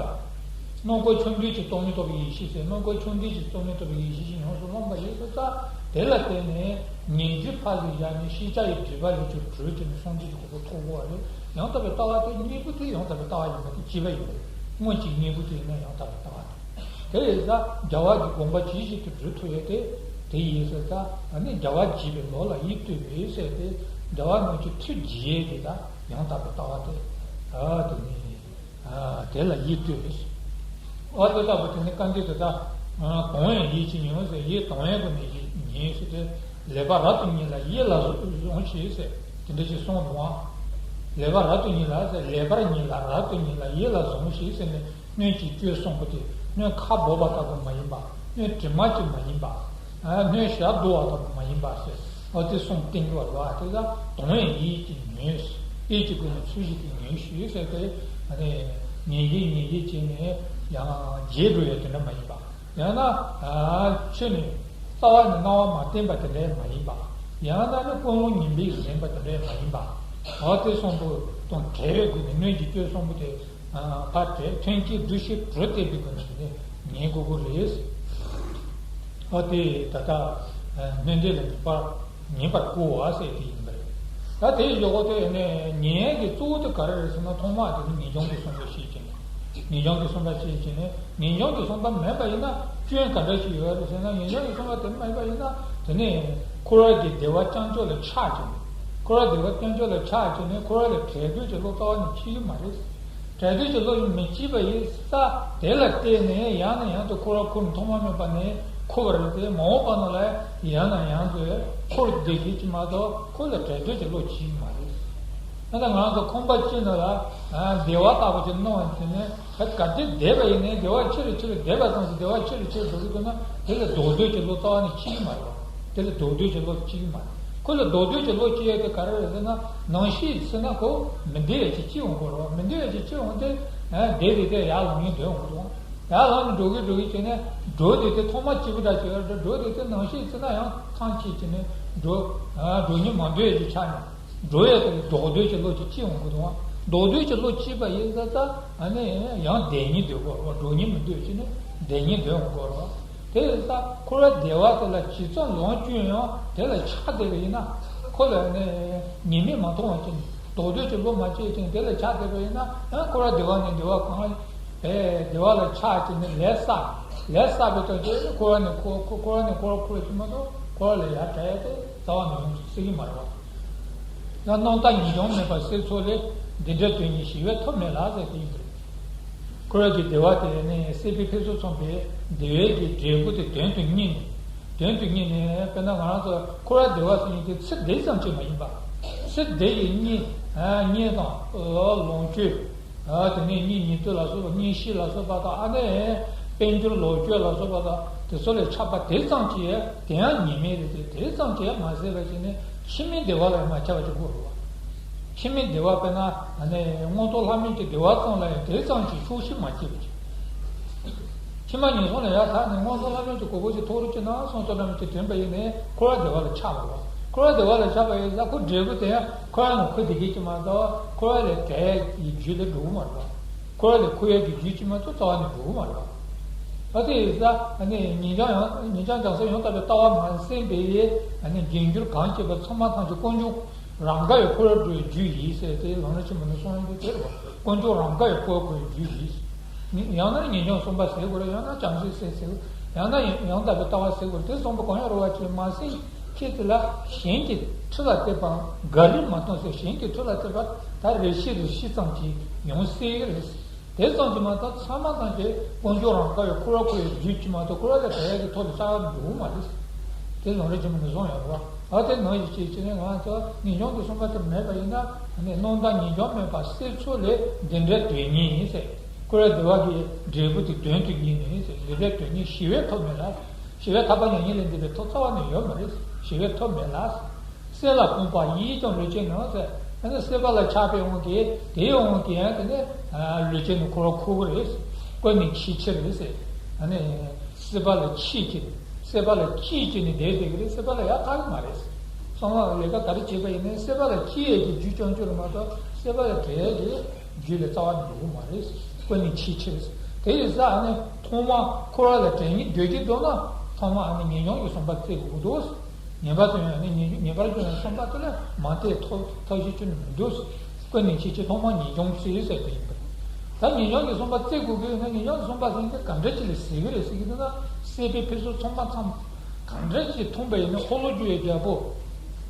རྣམ་ཀུན་ཆུང་འདུས་ཀྱི་རྟོག་མེད་རྟོགས་པའི་ཡེ་ཤེས་ཟེར། རྣམ་ཀུན་ཆུང་འདུས་ཀྱི་རྟོག་མེད་རྟོགས་པའི་ཡེ་ཤེས་ཀྱིས་ཉམས་སུ་བླངས་པ་ཡིན་ཟེར་ཙང་དེ་ལ་བརྟེན་ནས་ཉན་ཐོས་ཕར་ལ་བཞག་ནས་ཤེས་བྱ་ཡི་སྒྲིབ་པ་ལས་ཀྱང་གྲོལ་ཏེ་ནི་སངས་རྒྱས་ཀྱི་གོ་འཕང་ཐོབ་དགོས་པ་རེད། ཡང་དག་པའི་ལྟ་བ་དེ་སྙིང་པོ་དེ་ཡང་དག་པའི་ལྟ་བ་ཡིན་པ་དེ་གཅིག་པ་ཡིན་པ་རེད། སྔོན་གྱི་སྙིང་པོ་དེ་ཡིན་ན་ཡང་དག་པའི་ལྟ་བ་དེ། དེ་ཡིན་ཙང་རྒྱལ་བ་གི་དགོངས་པ་ཇི་བཞིན་དུ་སྒྲུབ་ཐུབ་ཡས་དེ་དེ་ཡིན་ཟེར་ཙང་ཨ་ནི་རྒྱལ་བ་དགྱེས་པའི་ལོ་ལ་ཡིད་གཏད་པའི་ཟེར་ཏེ་རྒྱལ་བ་རྣམས་ཀྱི་ཐུགས་དགྱེས་ཡས་དེ་དང་ཡང་དག་པའི་ལྟ་བ་དེ། ཨ་དེ་ནི། དེ་ལ་ཡིད་གཏད། ཨ་དེ་ལྟ་བུ་དེ་ནི་སྐབས་འདི་དེ་དག་དོན་ཡང་ཡིད་ཀྱིས་ཉོན་ཟེར། ཡིད་དོན་ཡང་གི་ནི་ཡིད་ཉོན་ཟེར་ཏེ། ལེགས་པར་རབ་ཏུ་ཉིད་ལ་ཡིད་ལ་བཟུང་ཞིག་ཟེར་དེ་འདྲ་ཞིག་གསུངས་འདུག་ཨང་། ལེགས་པར་རབ་ཏུ་ཉིད་ལ་ཟེར། ལེགས་པར་ཉིད་ལ་རབ་ཏུ་ཉིད་ལ་ཡིད་ལ་བཟུང་ཞིག་ཟེར་ནས་སྣོད་ཀྱི་བཅུད་གསུམ་པོ་དེ་སྣོད་ཁ་སྦོ་བ་ལྟ་བུ་མ་ཡིན་པ། སྣོད་དྲི་མ་ཅིག་མ་ཡིན་པ། སྣོད་ཞག་རྡོ་བ་ལྟ་བུ་མ་ཡིན་པ་ཟེར། ཨ་དེ་གསུམ་བསྟན་གྱི་བ་རེད་བ། དེ་ལ་དོན་ཡིད་ཀྱིས་ཉོན། ཡིད་ཀྱི་སྒོ་ནས་ཚུལ་བཞིན་དུ་ཉོན་ཞུས་ཟེར་ཏེ། ཉན་གྱིན་ཉན་གྱིན་བྱས་ནས་ཡང་བརྗེད་འགྲོ་ཡ་དེ་འདྲ་མ་ཡིན་པ། ཡང་ན་ཆོས་ནི་རྩ་བ་ནས་སྣང་བ་མ་བསྟན་པ་དེ་འདྲ་མ་ཡིན་པ། ཡང་ན་ནི་ཀུན་སློང་ངན་པས་ཟིན་པ་དེ་འདྲ་མ་ཡིན་པ། ཨ་དེ་གསུམ་པོ་དང་བྲལ་བའི་སྒོ་ནས་སྣོད་ཀྱི་བཅུད་གསུམ་པོ་དེ། ཕར་དེ་ཐོན་སྐྱེད་འདུ་ཤེས་དྲུག་བསྟན་པའི་སྒོ་ནས་དེ་ནི་ཉན་དགོས་ཀྱི་རེད། ཨ་དེ་ད་ལྟ་སྣོད་ལྡན་ལ་ཉན་པར་ཉན་པར་བསྐུལ་བ་ཟེར་དེ་ཡིན་པ་རེད། ད་དེའི་ཡོག་དེ་ནས་ཉན་ཡས་ཀྱི་གཙོ་བོ་དེ་ག་རེ་རེད་ཟེར་ན། ཐོག་མ་དེ་ནི་ངེས་འབྱུང་གི་བསམ་པ་ཞིག་བྱས་ནས། ངེས་འབྱུང་གི་བསམ་པ་ཞིག་བྱས་ནས། ངེས་འབྱུང་གི་བསམ་པ་མེད་པ་ཡིན་ན་སྐྱོན་ག་འདྲ་ཞིག་ཡོད་རེད་ཟེར་ན། ངེས་འབྱུང་གི་བསམ་པ་དེ་མེད་པ་ཡིན་ན། དེ་ནས་འཁོར་བ་གི་བདེ་བ་རྐྱང་ཕྱོགས་ལ་ཆགས་བྱས་ནས། འཁོར་བ་བདེ་བ་རྐྱང་ཕྱོགས་ལ་ཆགས་བྱས་ནས། འཁོར་བ་ལ་བྲལ་འདོད་ཀྱི་བློ་རྩ་བ་ནས་སྐྱེ་གི་མ་རེད། བྲལ་འདོད་ཀྱི་བློ་ཡང་མི་སྐྱེ་བ་ཡིན་ཙང་། དེ་ལ་བརྟེན་ནས་ཡང་ནས་ཡང་དུ་འཁོར་བར་འཁོར་ནས། ཐོག་མ་མེད་པ་ནས་འཁོར་བ་རེད་དེ། མ་འོངས་པ་ན་ལ་ཡང་ནས་ཡང་དུ་འཁོར་བསྡད་ཀྱི་མ་གཏོགས། འཁོར་ལ་བྲལ་འདོད་ཀྱི་བློ་སྐྱེ་གི་མ་རེད། ད་ལྟ་ང་ཚོ་ཁང་པ་གཅིག་ནང་ལ་ཨ་བདེ་བ་ལྟ་བུ་ཅིག་སྣང་བ་ཅིག་ནས། ད་གལ་ཏེ་བསྡད་པ་ཡིན་ནའི། བདེ་བ་ཆེ་རུ་ཆེ་རུ། བསྡད་པ་ཙམ་གྱིས་བདེ་བ་ཆེ་རུ་ཆེ་རུ་འགྲོ་གི་འདུག་ན། དེ་ལ་ལྡོག་འདོད་ཀྱི་བློ་རྩ་བ་ནས་སྐྱེ་གི་མ་རེད་བ། དེ་ལ་ལྡོག་འདོད་ཀྱི་བློ་སྐྱེ་གི་མ་རེད། ཁོ་ལ་ལྡོག་འདོད་ཀྱི་བློ་སྐྱེ་ཡས་དེ་ག་རེ་རེད་ཟེར་ན། ནམ་ཤི་ཚེ་ན་ཁོ་མི་བདེ་བ་ཅིག་སྐྱེ་འོང་གི་རེད་བ། མི་བདེ་བ་ཅིག་སྐྱེ་འོང་དེ། ཨ་བསྡད་དེ་དེ་ཡར་ལངས་ཡིན་འདོད་འོང་གི་འདུག་ཡར་ལངས་ནས་འགྲོ་གི་འགྲོ་གི་བྱས་ནས། འགྲོ་དེ་དེ་ཐོག་མ་སྐྱིད་པོ་འདྲ་ཅིག་ཡོད་རེད། འགྲོ་དེ་དེ་ནམ་ཤི་ཚེ་ན་ཡང་ཐང་ཆད་བྱས་ནས། འགྲོ་ཨ་འགྲོ་སྙིང་མ་འདོད་ཅིག་ཆགས་ནས། འགྲོ་ཡས་དེ་ལ་ལྡོག་འདོད་ཀྱི་བློ་ཅིག་སྐྱེ་འོང་གི་འདུག་ལྡོག་འདོད་ཀྱི་བློ་སྐྱེས་པ་ཡིན་ཙང་ཙང་། ཨ་ནི་ཡང་བསྡད་སྙིང་འདོད་ཀྱི་ཡོད་རེད་བ། འགྲོ་སྙིང་མི་འདོད་བྱས་ནས་བསྡད་སྙིང་འདོད་འོང་གི་ཡོད་རེད་བ། དེ་ཡིན་ཙང་འཁོར་བ་བདེ་བ་དེ་ལ་ཇི་ཙམ་ལོངས་སྤྱོད་ཡང་དེ་ལ་ཆགས་བསྡད་པ་ཡིན་ན། ཁོ་ལ་ནི་ཉེས་དམིགས་མ་མཐོང་བ་ཅིག་ལྡོག་འདོད་ཀྱི་བློ་མ་སྐྱེས་ཅིང་དེ་ལ་ཆགས་བསྡད་པ་ཡིན་ན། ཡང་འཁོར་བ་བདེ་བ་ནས་བདེ་བ་གང་། ཨེ་བདེ་བ་ལ་ཆགས་ཀྱི་ནི་ལས་བསགས། ལས་བསགས་པའི་ཐོག་ནས་འཁོར་བ་ནས་འཁོར། འཁོར་བ་ནས་འཁོར་བར་འཁོར་བ་ཅིག་མ་གཏོགས། འཁོར་བ་ལས་ཡར་བྲལ་ཡ་དེ་རྩ་བ་ནས་ཡོང་སྲིད་ཀྱི་མ་རེད་བ། ཡང་སྣང་བརྟགས་ངེས་འབྱུང་མེད་པ་སེལ་ཚུལ་ལས། འདི་འདྲའི་དོན་གཉིས་ཞི་བའི་ཐབས་མེད་ལ་ཟེར་དེ་ཡིན་པ་རེད། འཁོར་བའི་བདེ་བ་དེ་ནི་སྲིད་པའི་འཕེན་སྲོལ་མཚོན་པའི་བདེ་བའི་གི་འབྲས་བུ་དེ་དོན་དུ་གཉེར་ནས། དོན་དུ་གཉེར་ནས། དཔེར་ན་ང་རང་ཚོ་འཁོར་བ་བདེ་བ་ཟེར་མཁན་དེ་ཚེ་འདི་ཙམ་གྱིས་མ་ཡིན་པ། ཚེ་འདི་ཡི་གཉེན། ཨ་གཉེན་དང་ལོངས་སྤྱོད། ཨ་དེ་ནས་གཉེན་ཉེ་དུ་ལ་སོགས་པ། གཉེན་བཤེས་ལ་སོགས་པ་དང་། ཨ་ནི་དཔལ་འབྱོར་ལོངས་སྤྱོད་ལ་སོགས་པ་དང་། དེ་ཚོ་ལ་ཆགས་པ་དེ་ཙམ་གྱིས་དེ་ཡང་ཉེས་དམིགས་རེད་དེ། དེ་ཙམ་གྱིས་མ་ཟད་པ་བྱས་ནས་ཕྱི་མའི་བདེ་བ་ལ་མ་ཆགས་པ་ཅིག་དགོས་རེད་བ། ཕྱི་མའི་བདེ་བ་དཔེར་ན་ཨ་ནི་མངོན་མཐོ་ལྷ་མིན་གྱི་བདེ་བ་ཙམ་ལ་ཡང་དེ་ཙམ་གྱིས་ཆོག་ཤེས་མ་སྐྱེས་པ་ཅིག་ཕྱི་མ་ངན་སོང་ལ་ཡར་ཐར་ནས་མངོན་མཐོ་ལྷ་མིན་གྱི་གོ་འཕང་ཅིག་ཐོབ་རོགས་བྱེད་ན་བསམ་བསམ་འདྲ་མི་ཅིག་དྲན་པ་ཡིན་ནའི། འཁོར་བ་བདེ་བ་ལ་ཆགས་པ་རེད་བ། འཁོར་བ་བདེ་བ་ལ་ཆགས་པ་ཡིན་ཙང་ཁོ་འབྲས་བུ་དེ་ཡང་འཁོར་བ་ནང་འཁོར་བསྡད་ཀྱི་མ་གཏོགས། འཁོར་བ་ལས་བྲལ་ཡའི་རྒྱུ་ལ་འགྲོ་གི་མ་རེད་བ། འཁོར་བ་ལས་འཁོར་ཡའི་རྒྱུ་ཅིག་མ་གཏོགས་རྩ་བ་ནས་འགྲོ་གི་མ་རེད་བ། ད་དེ་ཡིན་ཙང་ཨ་ནི་ཉེ་རང་ཡང་། ཉེ་རང་རྒྱལ་སྲས་ཡང་དག་པའི་ལྟ་བ་མ་ཟིན་པའི་ཨ་ནི་རྗེས་འཇུག་གང་སྐྱེས་པ་ཚང་མ་ཐམས་ཅད་དཀོན་མཆོག་རང་དགའ་བའི་འཁོར་བར་འགྲོ་བའི་རྒྱུ་ཡིན་ཟེར་ཏེ་ལམ་རིམ་ཆེན་མོ་ནས་གསུངས་ཡོད་དེ་རེད་བ། དཀོན་མཆོག་རང་དགའ་བའི་འཁོར་བར་འགྲོ་བའི་རྒྱུ་ཡིན། ཡང་ན་ངེས་འབྱུང་གསུམ་པ་ཟེར་དགོས་རེད། ཡང་ན་བྱང་ཆུབ་སེམས་ཟེར། ཡང་ན་ཡང་དག་པའི་ལྟ་བ་ཟེར་དགོས་རེད། དེ་གསུམ་པོ་གང་ཡང་རུང་བ་ཅིག་མ་ཟིན་ཁྱེད་དེ་ལ་གཞན་གྱི་མཐུ་ལ་གཏད་པའམ་དགའ་རིས་མ་གཏོང་ཟེར། གཞན་གྱི་མཐུ་ལ་གཏད་པ་ད་རེ་ཞིག་རེ་ཞིག་ཙམ་གྱིས་ཡོང་སྲིད་ཀྱི་རེད། དེ་ཙམ་གྱིས་མ་གཏོགས་ཚང་མ་ཐམས་ཅད་དཀོན་མཆོག་རང་དགའ་བའི་འཁོར་བར་འཁོར་བའི་རྒྱུ་ཅིག་མ་གཏོགས། འཁོར་བ་ལས་བྲལ་ཡག་གི་ཐོག་ལ་རྩ་བ་ནས་འགྲོ་གི་མ་རེད། དེ་ལམ་རིམ་ཆེན་མོ་ནས་གསུངས་ཡོད་རེད་བ། ཨ་དེ་ནང་བཞིན་བྱས་བྱས་ནས་ང་ཚོ་ངེས་འབྱུང་གི་བསམ་པ་དེ་མེད་པ་ཡིན་ན། ཨ་ནི་སྣང་བརྟགས་ངེས་འབྱུང་མེད་པ་སེལ་ཚུལ་ལས། འདི་འདྲའི་དོན་གཉིས་ཟེར། འཁོར་བའི་བདེ་བ་གི་འབྲས་བུ་དེ་དོན་དུ་གཉེར་ནས་ཟེར། འདི་འདྲའི་དོན་གཉིས་ཞི་བའི་ཐབས་མེད་ལ། ཞི་བའི་ཐབས་པ་མྱ་ངན་ལས་འདས་པའི་ཐབས་རྩ་བ་ནས་ཡོད་མ་རེད། ཞི་བའི་ཐབས་མེད་ལ། སྲེད་ལ་གོམས་པ་ཡིས་ཀྱང་ལུས་ཅན་ནི་ཟེར། ཨ་ནི་སྲེད་པ་ལ་ཆགས་པའི་དབང་གིས། དེའི་དབང་གིས་ཡང་དེ་ནི་ལུས་ཅན་ནི་འཁོར་བར་འཁོར་གྱི་རེད། ཀུན་ནས་འཆིང་ཕྱིར་ཟེར། ཨ་ནི་སྲེད་པ་ལ་འཆིང་བྱས། སྲེད་པ་ལ་འཆིང་བྱས་ནས་བསྡད་བསྡད་ཀྱི་རེད། སྲེད་པ་ལ་ཡར་ཐར་གྱི་མ་རེད། གསང་སྔགས་ལས་ཀ་ག་རེ་བྱས་པ་ཡིན་ནའི་སྲེད་པ་ལ་སྐྱེ་ཡས་ཀྱི་རྒྱུ་རྐྱང་རྐྱང་རེད་མ་གཏོགས། སྲེད་པ་ལ་བྲལ་ཡས་ཀྱི་རྒྱུ་ལ་རྩ་བ་ནས་འགྲོ་གི་མ་རེད། ཀུན་ནས་འཆིང་ཕྱིར། དེ་ཡིན་ཙང་ཨ་ནི་ཐོག་མར་འཁོར་བ་ལས་བྲལ་སྙིང་འདོད་ཀྱི་འདུག་ན། ཐོག་མར་ཨ་ནི་ངེས་འབྱུང་གི་བསམ་པ་བརྩི་དགོས་འདུག་ངེས་པར་དུ་ཡང་ནི་ངེས་ངེས་པར་དུ་ཡང་བསམ་པ་དེ་ལ་མ་བརྟེན་ཐབས་ཐབས་ཤེས་ཅི་ནས་མི་འདུག་ཀུན་ནས་འཆིང་ཕྱིར་ཐོག་མར་ངེས་འབྱུང་བརྩི་ཟེར་དེ་ཡིན་པ་རེད། ད་ངེས་འབྱུང་གི་བསམ་པ་བརྩི་དགོས་ཀྱི་ཡོད་ན། ངེས་འབྱུང་གི་བསམ་པ་ཟེར་མཁན་ག་འདྲ་ཅིག་ལ་ཟེར་གྱི་རེད་ཟེར་གྱི་འདུག་ན། སྲེད་པའི་འཕེན་སྲོལ་ཚང་མ་ཚང་ག་འདྲ་ཅིག་མཐོང་པ་ཡིན་ན། འཁོར་ལོས་སྒྱུར་བའི་རྒྱལ་པོ།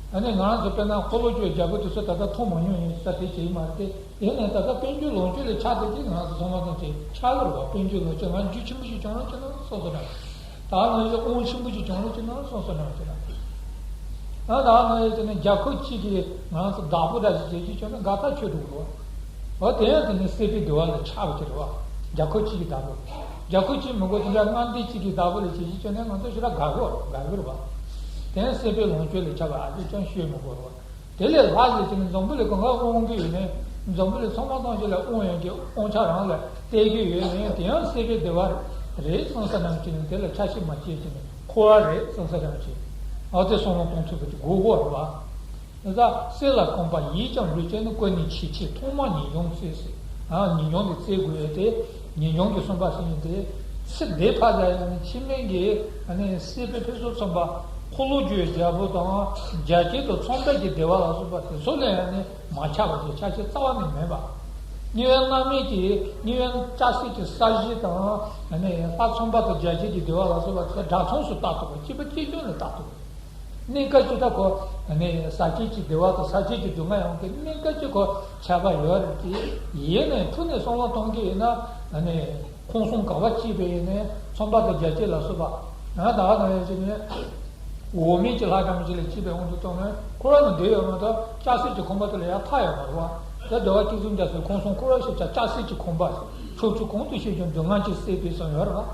ཨ་ནི་ང་རང་ཚོ་དཔེར་ན་འཁོར་ལོས་སྒྱུར་བའི་རྒྱལ་པོ་དེ་ཚོ་ད་ལྟ་མཐོང་མ་མྱོང་ཡིན་ཙང་དེ་བྱེད་ཀྱི་མ་རེད་དེ། དེ་ནས་ད་ལྟ་དཔལ་འབྱོར་ལོངས་སྤྱོད་ལ་ཆགས་བསྡད་དེ་ང་ཚོ་ཚང་མ་ཚང་ཆེ་ཆགས་ལ་རེད་བ། དཔལ་འབྱོར་ལོངས་སྤྱོད་ང་རྒྱུ་ཆེན་པོ་ཞིག་བྱུང་རོགས་བྱས་ན་སོ་སོ་རང་། ད་ང་ཚོ་དབང་ཆེན་པོ་ཞིག་བྱུང་རོགས་བྱས་ན་སོ་སོ་རང་བྱས་ན། ད་ད་ང་ཚོ་ནི་རྒྱལ་ཁབ་གཅིག་གིས་ང་ཚོ་བདག་པོ་འདྲ་ཞིག་བྱེད་ཀྱི་བྱུང་ན་དགའ་ཐག་ཆོད་འགྲོ་གི་རེད་བ། འོ་དེ་ཡང་དེ་ནི་སྲེད་པའི་བདེ་བ་ལ་ཆགས་པ་ཅིག་རེད་བ། རྒྱལ་ཁབ་གཅིག་གི་བདག་པོ། རྒྱལ་ཁབ་གཅིག་མི་དགོས། དེ་འདྲ་མངའ་སྡེ་གཅིག་གི་བདག་པོ་ལ་བྱེད་ཀྱི་བྱུང་ན་ང་ཚོ་ཞེ་དྲག་དགའ་གི་རེད། དགའ་གི་རེད་བ། དེ་ཡང་སྲེད་པའི་ལོངས་སྤྱོད་ལ་ཆགས་པ་ཨ་ཅེ་ཅང་ཤོད་མི་དགོས་རེད་བ། དེ་ལས་ལྷག་ཟེར་གྱི་ནི་འཛམ་བུ་གླིང་གང་ག་དབང་གི་ཡོད་ནས། འཛམ་བུ་གླིང་ཚང་མ་ཐམས་ཅད་ལ་དབང་ཡོད་ཀྱི་དབང་ཆ་རང་ལ་གཏད་ཀྱི་ཡོད་ནས། དེ་ཡང་སྲེད་པའི་བདེ་བ་རེད་བསམ་ས་རང་བྱས་ནས། དེ་ལ་ཆགས་ཞེན་མ་བྱེད་ཀྱི་ནི་འཁོར་བ་རེད་བསམ་ས་རང་བྱས། ཨ་དེ་བསམ་བློ་གཏོང་ཐུབ་པ་ཅིག་དགོས་དགོས་རེད་བ། ད་སྲེད་ལ་གོམས་པ་ཡིས་ཀྱང་ལུས་ཅན་ནི། ཀུན་ནས་འཆིང་ཕྱིར་ཐོག་མར་ངེས་འབྱུང་བརྩི་ཟེར། ཨ་ངེས་འབྱུང་གི་བརྩི་དགོས་ཡོད་དེ། ངེས་འབྱུང་གི་བསམ་པ་ཟེར་མཁན་དེ། ཚེ་འདི་ཕར་ལ་ཡང་ནི་ཕྱི་མའི་གི་ཨ་ནི་སྲེད་པའི་འཕེན་སྲོལ་ཚང་མ། འཁོར་ལོས་སྒྱུར་བའི་རྒྱལ་པོ་དང་རྒྱལ་ཆེན་དང་ཚངས་པའི་གི་བདེ་བ་ལ་སོགས་པ་དེ་ཚོ་ལས་ཡང་ནི་མ་ཆགས་པ་ཞིག་ཆགས་ཤེས་རྩ་བ་ནས་མེད་པ། མྱ་ངན་ལས་མེད་ཀྱི་མྱ་ངན་ལྕགས་སྲེག་གི་ས་གཞི་དང་ནི་ལྷ་ཚངས་པ་དང་རྒྱལ་ཆེན་གྱི་བདེ་བ་ལ་སོགས་པ་དེ་ཚོ་འདྲ་མཚུངས་སུ་བལྟ་ཐུབ་པ། གཅིག་པ་གཅིག་རྐྱང་ལ་བལྟ་ཐུབ་པ། གནས་སྐབས་ཀྱི་ད་ཁོ་ནི་ཟག་བཅས་ཀྱི་བདེ་བ་དང་ཟག་བཅས་ཀྱི་སྡུག་བསྔལ་ཡོང་གི། གནས་སྐབས་ཀྱི་ཁོ་ཁྱད་པར་ཡོད་རེད་དེ། ཡིན་ནའི་ཐུགས་ནས་བསམ་བློ་གཏོང་གི་ཡིན་ན་ནི། ཁམས་གསུམ་ག་པར་སྐྱེས་པ་ཡིན་ནའི་ཚངས་པ་དང་རྒྱལ་ཆེན་ལ་སོགས་པ། ཡང་ད་ག་ནང་བཞིན་ནི་འོག་མིན་གྱི་ལྷ་དང་མི་ཅིག་ལ་སྐྱེས་པའི་དབང་དུ་བཏང་ན་འཁོར་བ་ནི་བདེ་ཡོད་མ་གཏོགས་ལྕགས་སྲེག་གི་ཁང་པ་དེ་ལ་ཡང་མཐའ་ཡོད་མ་རེད་བ། དེ་བདེ་བ་ཅི་གསུང་རྒྱ་སོགས་ཁམས་གསུམ་འཁོར་བ་ཞེས་བྱ་ལྕགས་སྲེག་གི་ཁང་པ། ཕྱོགས་བཅུ་གང་དུ་བཞུགས་ཀྱང་སྡུག་བསྔལ་གྱིས་བསྲེགས་པའི་གསུང་ཡོད་རེད་བ།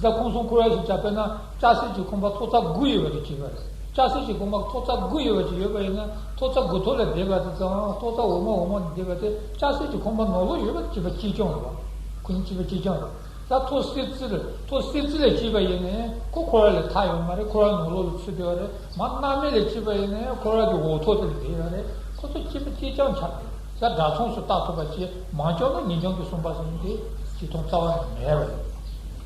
དེ་ལྟར་ཁམས་གསུམ་འཁོར་བ་ཞེས་བྱ་དཔེར་ན་ལྕགས་སྲེག་གི་ཁང་པ་ཐོག་རྩེག་དགུ་ཡོད་པ་དེ་བྱས་པ་རེད། ལྕགས་སྲེག་གི་ཁང་པ་ཐོག་རྩེག་དགུ་ཡོད་པ་ཅིག་ཡོད་པ་ཡིན་ན་ཐོག་རྩེག་དགུ་ཐོག་ལ་བསྡད་པ་དེ་དང་ཐོག་རྩེག་འོག་མ་འོག་མ་ལ་བསྡད་པ་དེ་ལྕགས་སྲེག་གི་ཁང་པ་ནང་ལོགས་ཡོད་པ་གཅིག་པ་གཅིག་རྐྱང་རེད་བ། ཁོ་གཉིས་གཅིག་པ་གཅིག་རྐྱང་རེད། ད་ཐོག་སྲེག་རྩེ་ལ་ཐོག་སྲེག་རྩེ་ལ་སྐྱེས་པ་ཡིན་ནའི་ཁོ་འཁོར་བ་ལས་ཐར་ཡོད་མ་རེད། འཁོར་བ་ནང་ལོགས་ལ་ཚུད་བསྡད་པ་རེད། མར་མནར་མེད་ལ་སྐྱེས་པ་ཡིན་ནའི་འཁོར་བ་གི་འོག་ཐོག་དེ་ལ་བསྡད་ཡོད་རེད། ཁོ་ཚོ་གཅིག་པ་གཅིག་རྐྱང་ཆགས་རེད། ད་འདྲ་མཚུངས་སུ་བལྟ་ཐུབ་པ་ཅིག་མ་བྱུང་ན་ངེས་འབྱུང་གི་གསུངས་པ་ཟེར་མཁན་དེ་གཅིག་མཐོང་རྩ་བ་ནས་མེད་པ་རེད།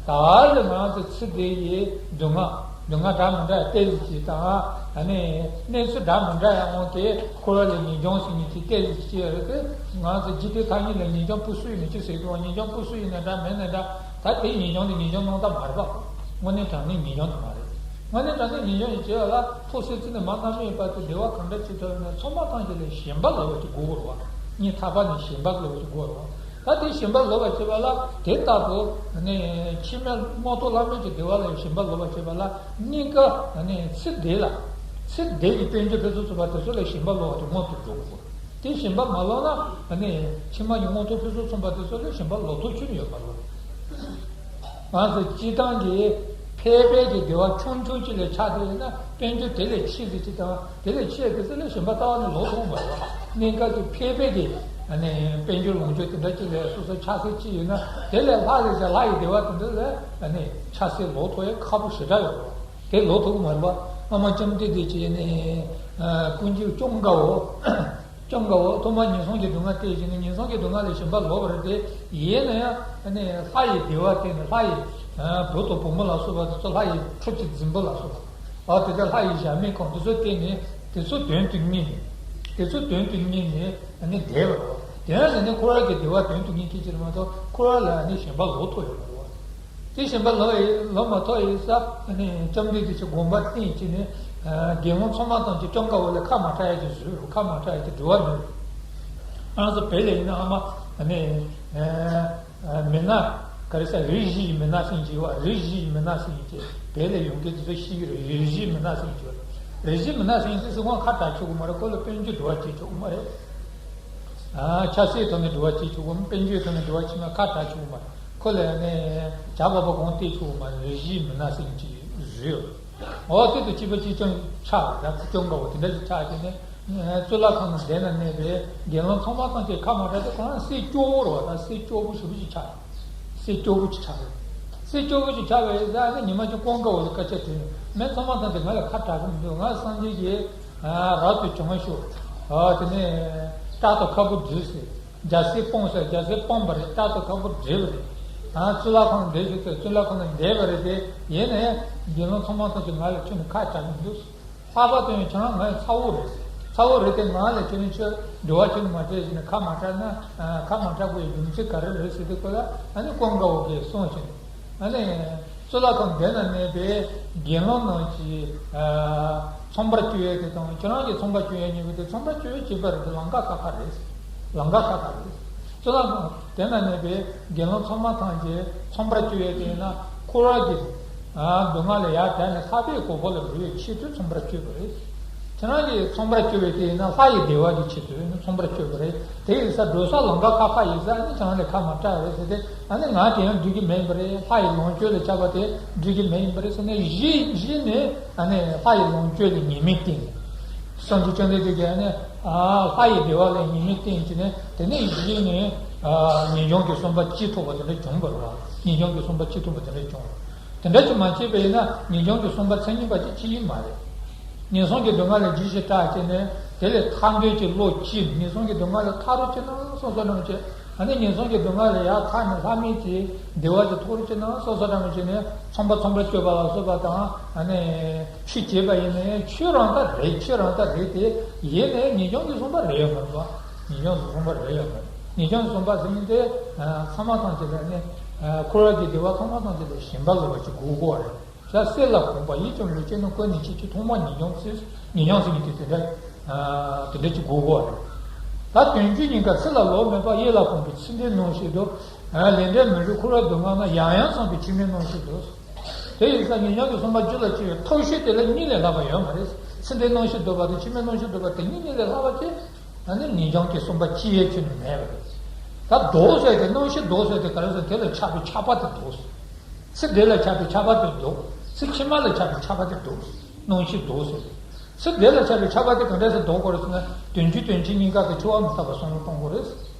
ད་ལྟ་ང་ཚོ་ཚེ་འདི་ཡི་སྡུག་བསྔལ་སྡུག་བསྔལ་འདྲ་མི་འདྲ་ཏོག་ཙམ་ཅིག་དང་ཨ་ནི་གནས་ཚུལ་འདྲ་མི་འདྲ་ཡང་འོང་སྟེ་འཁོར་བ་ལས་ངེས་འབྱུང་ཟེར་མཁན་ཅིག་ཏོག་ཙམ་ཅིག་ཡོད་རེད་དེ། ང་ཚོ་འཇིག་རྟེན་ཐ་སྙད་ལ་ངེས་འབྱུང་སྤུ་སུ་ཡིན་ནས་ཅི་ཟེར་གི་འོང་། ངེས་འབྱུང་སྤུ་སུ་ཡིན་ནས་འདྲ་མིན་ནས་འདྲ། ད་དེའི་ངེས་འབྱུང་དེ་ངེས་འབྱུང་རྣམ་དག་མ་རེད་པ། དངོས་གནས་དྲང་གནས་ངེས་འབྱུང་དེ་མ་རེད། དངོས་གནས་དྲང་གནས་ངེས་འབྱུང་ཡིན་བྱས་པ་ལ་ཐོག་སྲེག་རྩེ་ནས་མར་མནར་མེད་བར་དུ་བདེ་བ་གང་འདྲ་ཅིག་ཐོབ་ན་ཚང་མ་ཐམས་ཅད་ལ་ཞེན་པ་ལོག་པ་ཅིག་དགོས་ཀྱི་རེད་བ། གཉིད་ཐག་པ་ནས་ཞེན་པ་ལོག་པ་ཅིག་དགོས་རེད་བ། ད་དེ་ཞེན་པ་ལོག་པ་བྱེད་པ་ལ་དེ་ལྟ་བུ་ནི་ཕྱི་མ་མངོན་མཐོ་ལྷ་མིན་གྱི་བདེ་བ་ལ་ཞེན་པ་ལོག་པ་བྱེད་པ་ལ་གནས་སྐབས་ནི་ཚེ་འདི་ལ་ཚེ་འདི་ཡི་དཔལ་འབྱོར་ཕུན་སུམ་ཚོགས་པ་དེ་ཚོ་ལ་ཞེན་པ་ལོག་པ་དེ་མངོན་དུ་འགྲོ་དགོས། དེ་ཞེན་པ་མ་ལོག་ན་ནི་ཕྱི་མ་ཡི་མངོན་མཐོ་ཕུན་སུམ་ཚོགས་པ་དེ་ཚོ་ལ་ཞེན་པ་ལོག་ཐབས་ཅི་ཡང་ཡོད་མ་རེད། ང་ཚོ་སྤྱིར་བཏང་གི་ཕལ་པའི་གི་བདེ་བ་ཆུང་ཆུང་ཅིག་ལ་ཆགས་བསྡད་ཡོད་ན་དཔལ་འབྱོར་དེ་ལས་ཆེ་ཟིག་ཅིག་དང་དེ་ལས་ཆེ་གི་ཚེ་ལ་ཞེན་པ་རྩ་བ་ནས་ལོག་ཐུབ་མ་རེད་བ། གནས་སྐབས་ཀྱི་ཕལ་པའི་གི་ཨ་ནི་དཔལ་འབྱོར་ལོངས་སྤྱོད་དེ་འདྲ་ཅིག་ལ་སོ་སོ་ཆགས་སྲེད་ཅིག་ཡོད་ན་དེ་ལས་ལྷག་ཟིག་ཅིག་ལྷ་ཡི་བདེ་བ་དེ་འདྲ་ལ་ཨ་ནི་ཆགས་སྲེད་ལོག་ཐུབ་ཡ་ཁག་པོ་ཞེ་དྲག་ཡོད་རེད་བ། དེ་ལོག་ཐུབ་ཀྱི་མ་རེད་བ། སྔ་མ་ལྕམ་དྲལ་དེ་ཅིག་ནི་ཀུན་མཁྱེན་ལྕམ་དགའ་བོ། ལྕམ་དགའ་བོ་ཐོག་མར་ངན་སོང་གི་སྡུག་བསྔལ་བལྟས་བྱས་ནས་ངན་སོང་གི་སྡུག་བསྔལ་ལས་ཞེན་པ་ལོག་པ་རེད་དེ། ཡིན་ན་ཡང་ནི་ལྷ་ཡི་བདེ་བ་དེ་ནི་ལྷ་ཡི་བུ་དང་བུ་མོ་ལ་སོགས་པ་དེ་ཚོ་ལྷ་ཡི་ཕྲུ་གུ་འཛིན་པ་ལ་སོགས་པ། ཨ་དེ་ཚོ་ལྷ་ཡི་གཞལ་མེད་ཁང་དེ་ཚོ་བལྟས་ནས་དེ་ཚོ་དོན་དུ་གཉེར་ནས་དེ་ཚོ་དོན་དུ་གཉེར་ནས་ནི་བསྡད་པ་རེད། དེ་ཡང་ནི་འཁོར་བ་གི་བདེ་བ་དོན་དུ་གཉེར་མཁན་ཅིག་རེད་མ་གཏོགས་འཁོར་བ་ལ་ནི་ཞེན་པ་ལོག་ཐུབ་ཡོད་མ་རེད་བ། དེ་བཞིན་པ་ལོ་ཡི་ལོ་མ་ཐོག་ཡི་ས་ནི་ལྕམ་དྲལ་དེ་ཚོ་དགོངས་པ་བསྟན་བྱས་ནས་དགེ་སློང་ཚང་མ་ཐམས་ཅད་ལྕམ་དགའ་བོ་ལ་ཁ་མ་གྲག་ཡ་གི་བཟོས་རུ་ཁ་མ་གྲག་ཡ་གི་འགྲོ་བ་མེད་རུ། ང་ཚོ་བོད་ལ་ཡིན་ན་ཨ་མ་ནི་མི་ནག་ག་རེ་ཟེར་རིགས་བཞི་ཡི་མི་ནག་ཟེར་གྱི་ཡོད་བ། རིགས་བཞི་ཡི་མི་ནག་ཟེར་གྱི་བོད་ལ་ཡོང་མཁན་དེ་ཚོ་ཤེས་ཀྱི་རེད། རིགས་བཞི་ཡི་མི་ནག་ཟེར་གྱི་ཡོད། རིགས་བཞི་མི་ནག་ཟེར་གྱི་དེ་ཚོ་ཁ་གྲག་ཆོག་གི་མ་རེད། ཁོ་ལ་དཔལ་འབྱོར་འགྲོ་བ་སྐྱེལ་ཆོག་གི་མ་རེད། ཨ་ཆབ་སྲིད་ཐོག་ནས་འགྲོ་བ་སྐྱེལ་ཆོག་གི་མ་རེད། དཔལ་འབྱོར་ཐོག་ནས་འགྲོ་བ་སྐྱེལ་ན་ཁ་གྲག་ཆོག་གི་མ་རེད། ཁོ་ལ་ནི་བྱ་བ་པ་གང་སྟེར་ཆོག་གི་མ་རེད། རིགས་བཞིའི་མི་ནག་ཟེར་གྱི་བཟོས་ཡོད། འོ་དེ་དང་གཅིག་པ་གཅིག་རྐྱང་ཆགས་པ་ཡང་ཁོ་ལྕམ་དགའ་བོ་དེ་འདྲ་ཞིག་ཆགས་བྱས་ནས་གཙུག་ལག་ཁང་ནང་སྡོད་ན་གནས་པའི་དགེ་སློང་ཚང་མ་ཐམས་ཅད་ཁ་མ་གྲགས་ཏེ་ཁོ་རང་སྲས་སྐྱོ་བོ་རེད་བ། ད་སྲས་སྐྱོ་བོ་ཞེ་པོ་ཅིག་ཆགས། སྲས་སྐྱོ་བོ་ཅིག་ཆགས་རེད། སྲས་སྐྱོ་བོ་ཅིག་ཆགས་པའི་ས་ནས་ཉི་མ་གཅིག་ཀུན་དགའ་བོ་ལ་སྐད་ཆ་དྲིས། མི་ཚང་མ་ཐམས་ཅད་ང་ལ་ཁ་གྲག་གི་མི་འདུག་ང་སངས་རྒྱས་ཀྱི་རབ་ཏུ་བྱུང་ཞུ། དེ་ནས་སྐྲ་དང་ཁ་སྤུ་བྲེགས་ཟེར། རྒྱལ་སྲས་སྤངས་ཟེར། རྒྱལ་སྲས་སྤངས་པ་རེད། སྐྲ་དང་ཁ་སྤུ་བྲེགས་པ་རེད། གཙུག་ལག་ཁང་བསྡད་ཞུ་ཟེར། གཙུག་ལག་ཁང་ནང་བསྡད་པ་རེད་དེ། ཡིན་ནའི་དགེ་སློང་ཚང་མ་ཐམས་ཅད་ང་ལ་ཁྱོན་ནས་ཁ་གྲག་གི་མི་འདུག་ལྷག་པར་དུ་ཡང་ཁྱེད་རང་ང་ཡི་ཚ་བོ་རེད། ཚ་བོ་རེད་དེ། ང་ལ་ཁྱེད་རང་ཁྱོད་འབྲེལ་བ་ཁྱོད་མ་བྱས་ཟེར་ནས་ཁ་མ་གྲགས་ན་ཁ་མ་གྲགས་དགོས་ཡ་རྒྱུ་མཚན་ག་རེ་རེད་ཟེར་དུས་སྐབས་ལ་ཨ་ནི་ཀུན་དགའ་བོ་གིས་གསུངས་བྱས། ཨ་ནི་གཙུག་ལག་ཁང་སྡེ་ན་གནས་པའི་དགེ་སློང་རྣམས་ཀྱིས་ཚོང་པར་སྤྱོད་ཡས་དེ་དང་ཁྱེད་རང་གིས་ཚོང་པར་སྤྱོད་ཡས་གཉིས་པོ་དེ་ཚོང་པར་སྤྱོད་ཡས་གཅིག་པ་རེད་དེ། ལམ་ཁ་ཁ་ཁ་རེད། ལམ་ཁ་ཁ་ཁ་རེད། གཙུག་ལག་ཁང་སྡེ་ན་གནས་པའི་དགེ་སློང་ཚང་མ་ཐམས་ཅད་ཚོང་པར་སྤྱོད་ཡས་དེ་ཡིན་ན་འཁོར་བ་གི་སྡུག་བསྔལ་ལས་ཡར་བསྒྲལ་ནས་ལྷག་པའི་གོ་འཕང་ལ་འགྲོ་བའི་ཆེད་དུ་ཚོང་པར་སྤྱོད་པ་རེད། ཁྱེད་རང་གིས་ཚོང་པར་སྤྱོད་པའི་དེ་ཡིན་ན་ལྷ་ཡི་བདེ་བ་གི་ཆེད་དུ་ཡིན་ན་ཚོང་པར་སྤྱོད་པ་རེད། དེ་ཡིན་ས་འགྲོ་ས་ལམ་ཁ་ཁ་ཁ་ཡིན་ས་ཨ་ནི་ཁྱེད་རང་ལ་ཁ་མ་གྲགས་རེད་ཟེར་ཏེ། ཨ་ནི་ང་དེ་ཡང་འགྲིག་གི་མེད་པ་རེད། ལྷ་ཡི་ལོངས་སྤྱོད་ལ་ཆགས་པ་དེ་འགྲིག་གི་མེད་ཡིན་པ་རེད་ཟེར་ནས་གཞི་གཞི་ནས་ཨ་ནི་ལྷ་ཡི་ལོངས་སྤྱོད་ལ་ངེས་མེད་བསྟེན། སངས་རྒྱས་བཅོམ་ལྡན་འདས་ཀྱིས་ཨ་ནི་ལྷ་ཡི་བདེ་བ་ལ་ངེས་མེད་བསྟེན་བྱས་ནས་དེ་ནས་གཞི་ནས་ངེས་འབྱུང་གི་གསུམ་པ་ཅི་ཐོབ་པ་དེ་འདྲ་བྱུང་བ་རེད། ངེས་འབྱུང་གི་གསུམ་པ་ཅི་ཐོབ་པ་དེ་འདྲ་བྱུང་བ་རེད། དེ་འདྲ་ཅིག་མ་བྱས་པ་ཡིན་ན་ངེས་འབྱུང་གི་གསུམ་པ་མཚན་ཉིད་པ་ཅིག་ཅི་ཡིན་མ་རེད། ངན་སོང་གི་སྡུག་བསྔལ་ལ་རྗེས་ཤུལ་བྲལ་བྱས་ནས་དེ་ལས་ཐར་འདོད་ཀྱི་བློ་སྐྱེས། ངན་སོང་གི་སྡུག་བསྔལ་ལས་ཐར་རོགས་བྱེད་ན་སོང་སོང་རང་བྱེད། ཨ་ནི་ངན་སོང་གི་སྡུག་བསྔལ་ལས་ཡར་ཐར་ནས་ལྷ་མིའི་གི་བདེ་བ་དེ་ཐོབ་རེ་བྱེད་ན། སོ་སོ་རང་གིས་བྱས་ནས་ཚོང་པ་ཚོང་པ་སྤྱོད་པ་ལ་སོགས་པ་དང་། ཨ་ནི་ཆོས་བྱེད་པ་ཡིན་ནའི་ཆོས་རང་དག་རེད། ཆོས་རང་དག་རེད་དེ། ཡིན་ནའི་ངེས་འབྱུང་གི་བསམ་པ་རེད་ཡོད་མ་རེད་པ། ངེས་འབྱུང་གི་བསམ་པ་རེད་ཡོད་མ་རེད། ངེས་འབྱུང་གི་བསམ་པ་ཟེར་མཁན་དེ་ཚང་མ་ཐམས་ཅད་ལ་ནི། འཁོར་བ་གི་བདེ་བ་ཚང་མ་ཐམས་ཅད་ལ་ཞེན་པ་ལོག་པ་ཅིག་དགོས་དགོས་པ་རེད། ས་གསེར་ལ་གོམས་པ་ཡིད་ཀྱང་ལུས་ཀྱི་ནང་། ཀུན་ནས་ཆོས་ཀྱི་ཐོག་མ་ཉིད་འབྱུང་ཚུལ། ཉིད་འབྱུང་ཟེར་མཁན་དེ་དེ་འདྲ། དེ་འདྲ་ཅིག་དགོས་དགོས་པ་རེད། ད་དོན་བཅུ་གཉིས་ཀ་ཚིག་ལ་ལོག་མེད་པ། ཡིད་ལ་གོམས་པའི་ཚིག་འདི་སྣང་ཞིང་འདུག་ལས་འབྲས་མི་འགྲུབ་འཁོར་བའི་སྡུག་བསྔལ་རྣམས། ཡང་ཡང་བསམས་པས་ཕྱི་མའི་སྣང་ཞིང་འདུག་དེ་ཡིན་ཙང་ངེས་འབྱུང་གི་བསམ་པ་རྒྱུད་ལ་སྐྱེ་བའི་ཐབས་ཤེས་དེ་ལས་གཉིས་ལས་ལྷག་པ་ཡོད་མ་རེད། ཚིག་འདི་སྣང་ཞིང་འདུག་པ་དང་ཕྱི་མའི་སྣང་ཞིང་འདུག་པ་དེ་གཉིས། གཉིས་ལས་ལྷག་པ་ཅིག་ཨ་ནི་ངེས་འབྱུང་གི་བསམ་པ་སྐྱེ་ཡས་ཁྱོན་ནས་མེད་པ་རེད། ད་འདུག་ཟེར་དེ། སྣང་ཞིང་འདུག་ཟེར་དེ་ག་རེ་ཟེར། དེ་ལ་ཆགས་པའི་ཆགས་པ་དེ་འདུག་ཚིག་དེ་ལ་ཆགས་པའི་ཆགས་པ་དེ་འདུག་ཚིག་ཕྱི་མ་ལ་ཆགས་པའི་ཆགས་པ་དེ་འདུག་སྣང་ཞིང་འདུག་ཟེར། ཚིག་དེ་ལ་ཆགས་པའི་ཆགས་པ་དེ་ག་འདྲ་ཟེར་འདུག་དགོས་རེད་ཟེར་ན། དོན་བཅུ་དོན་གཅིག་གཉིས་ཀ་དེ་འཆི་བ་མི་རྟག་པ་བསམ་བློ་གཏོང་དགོས་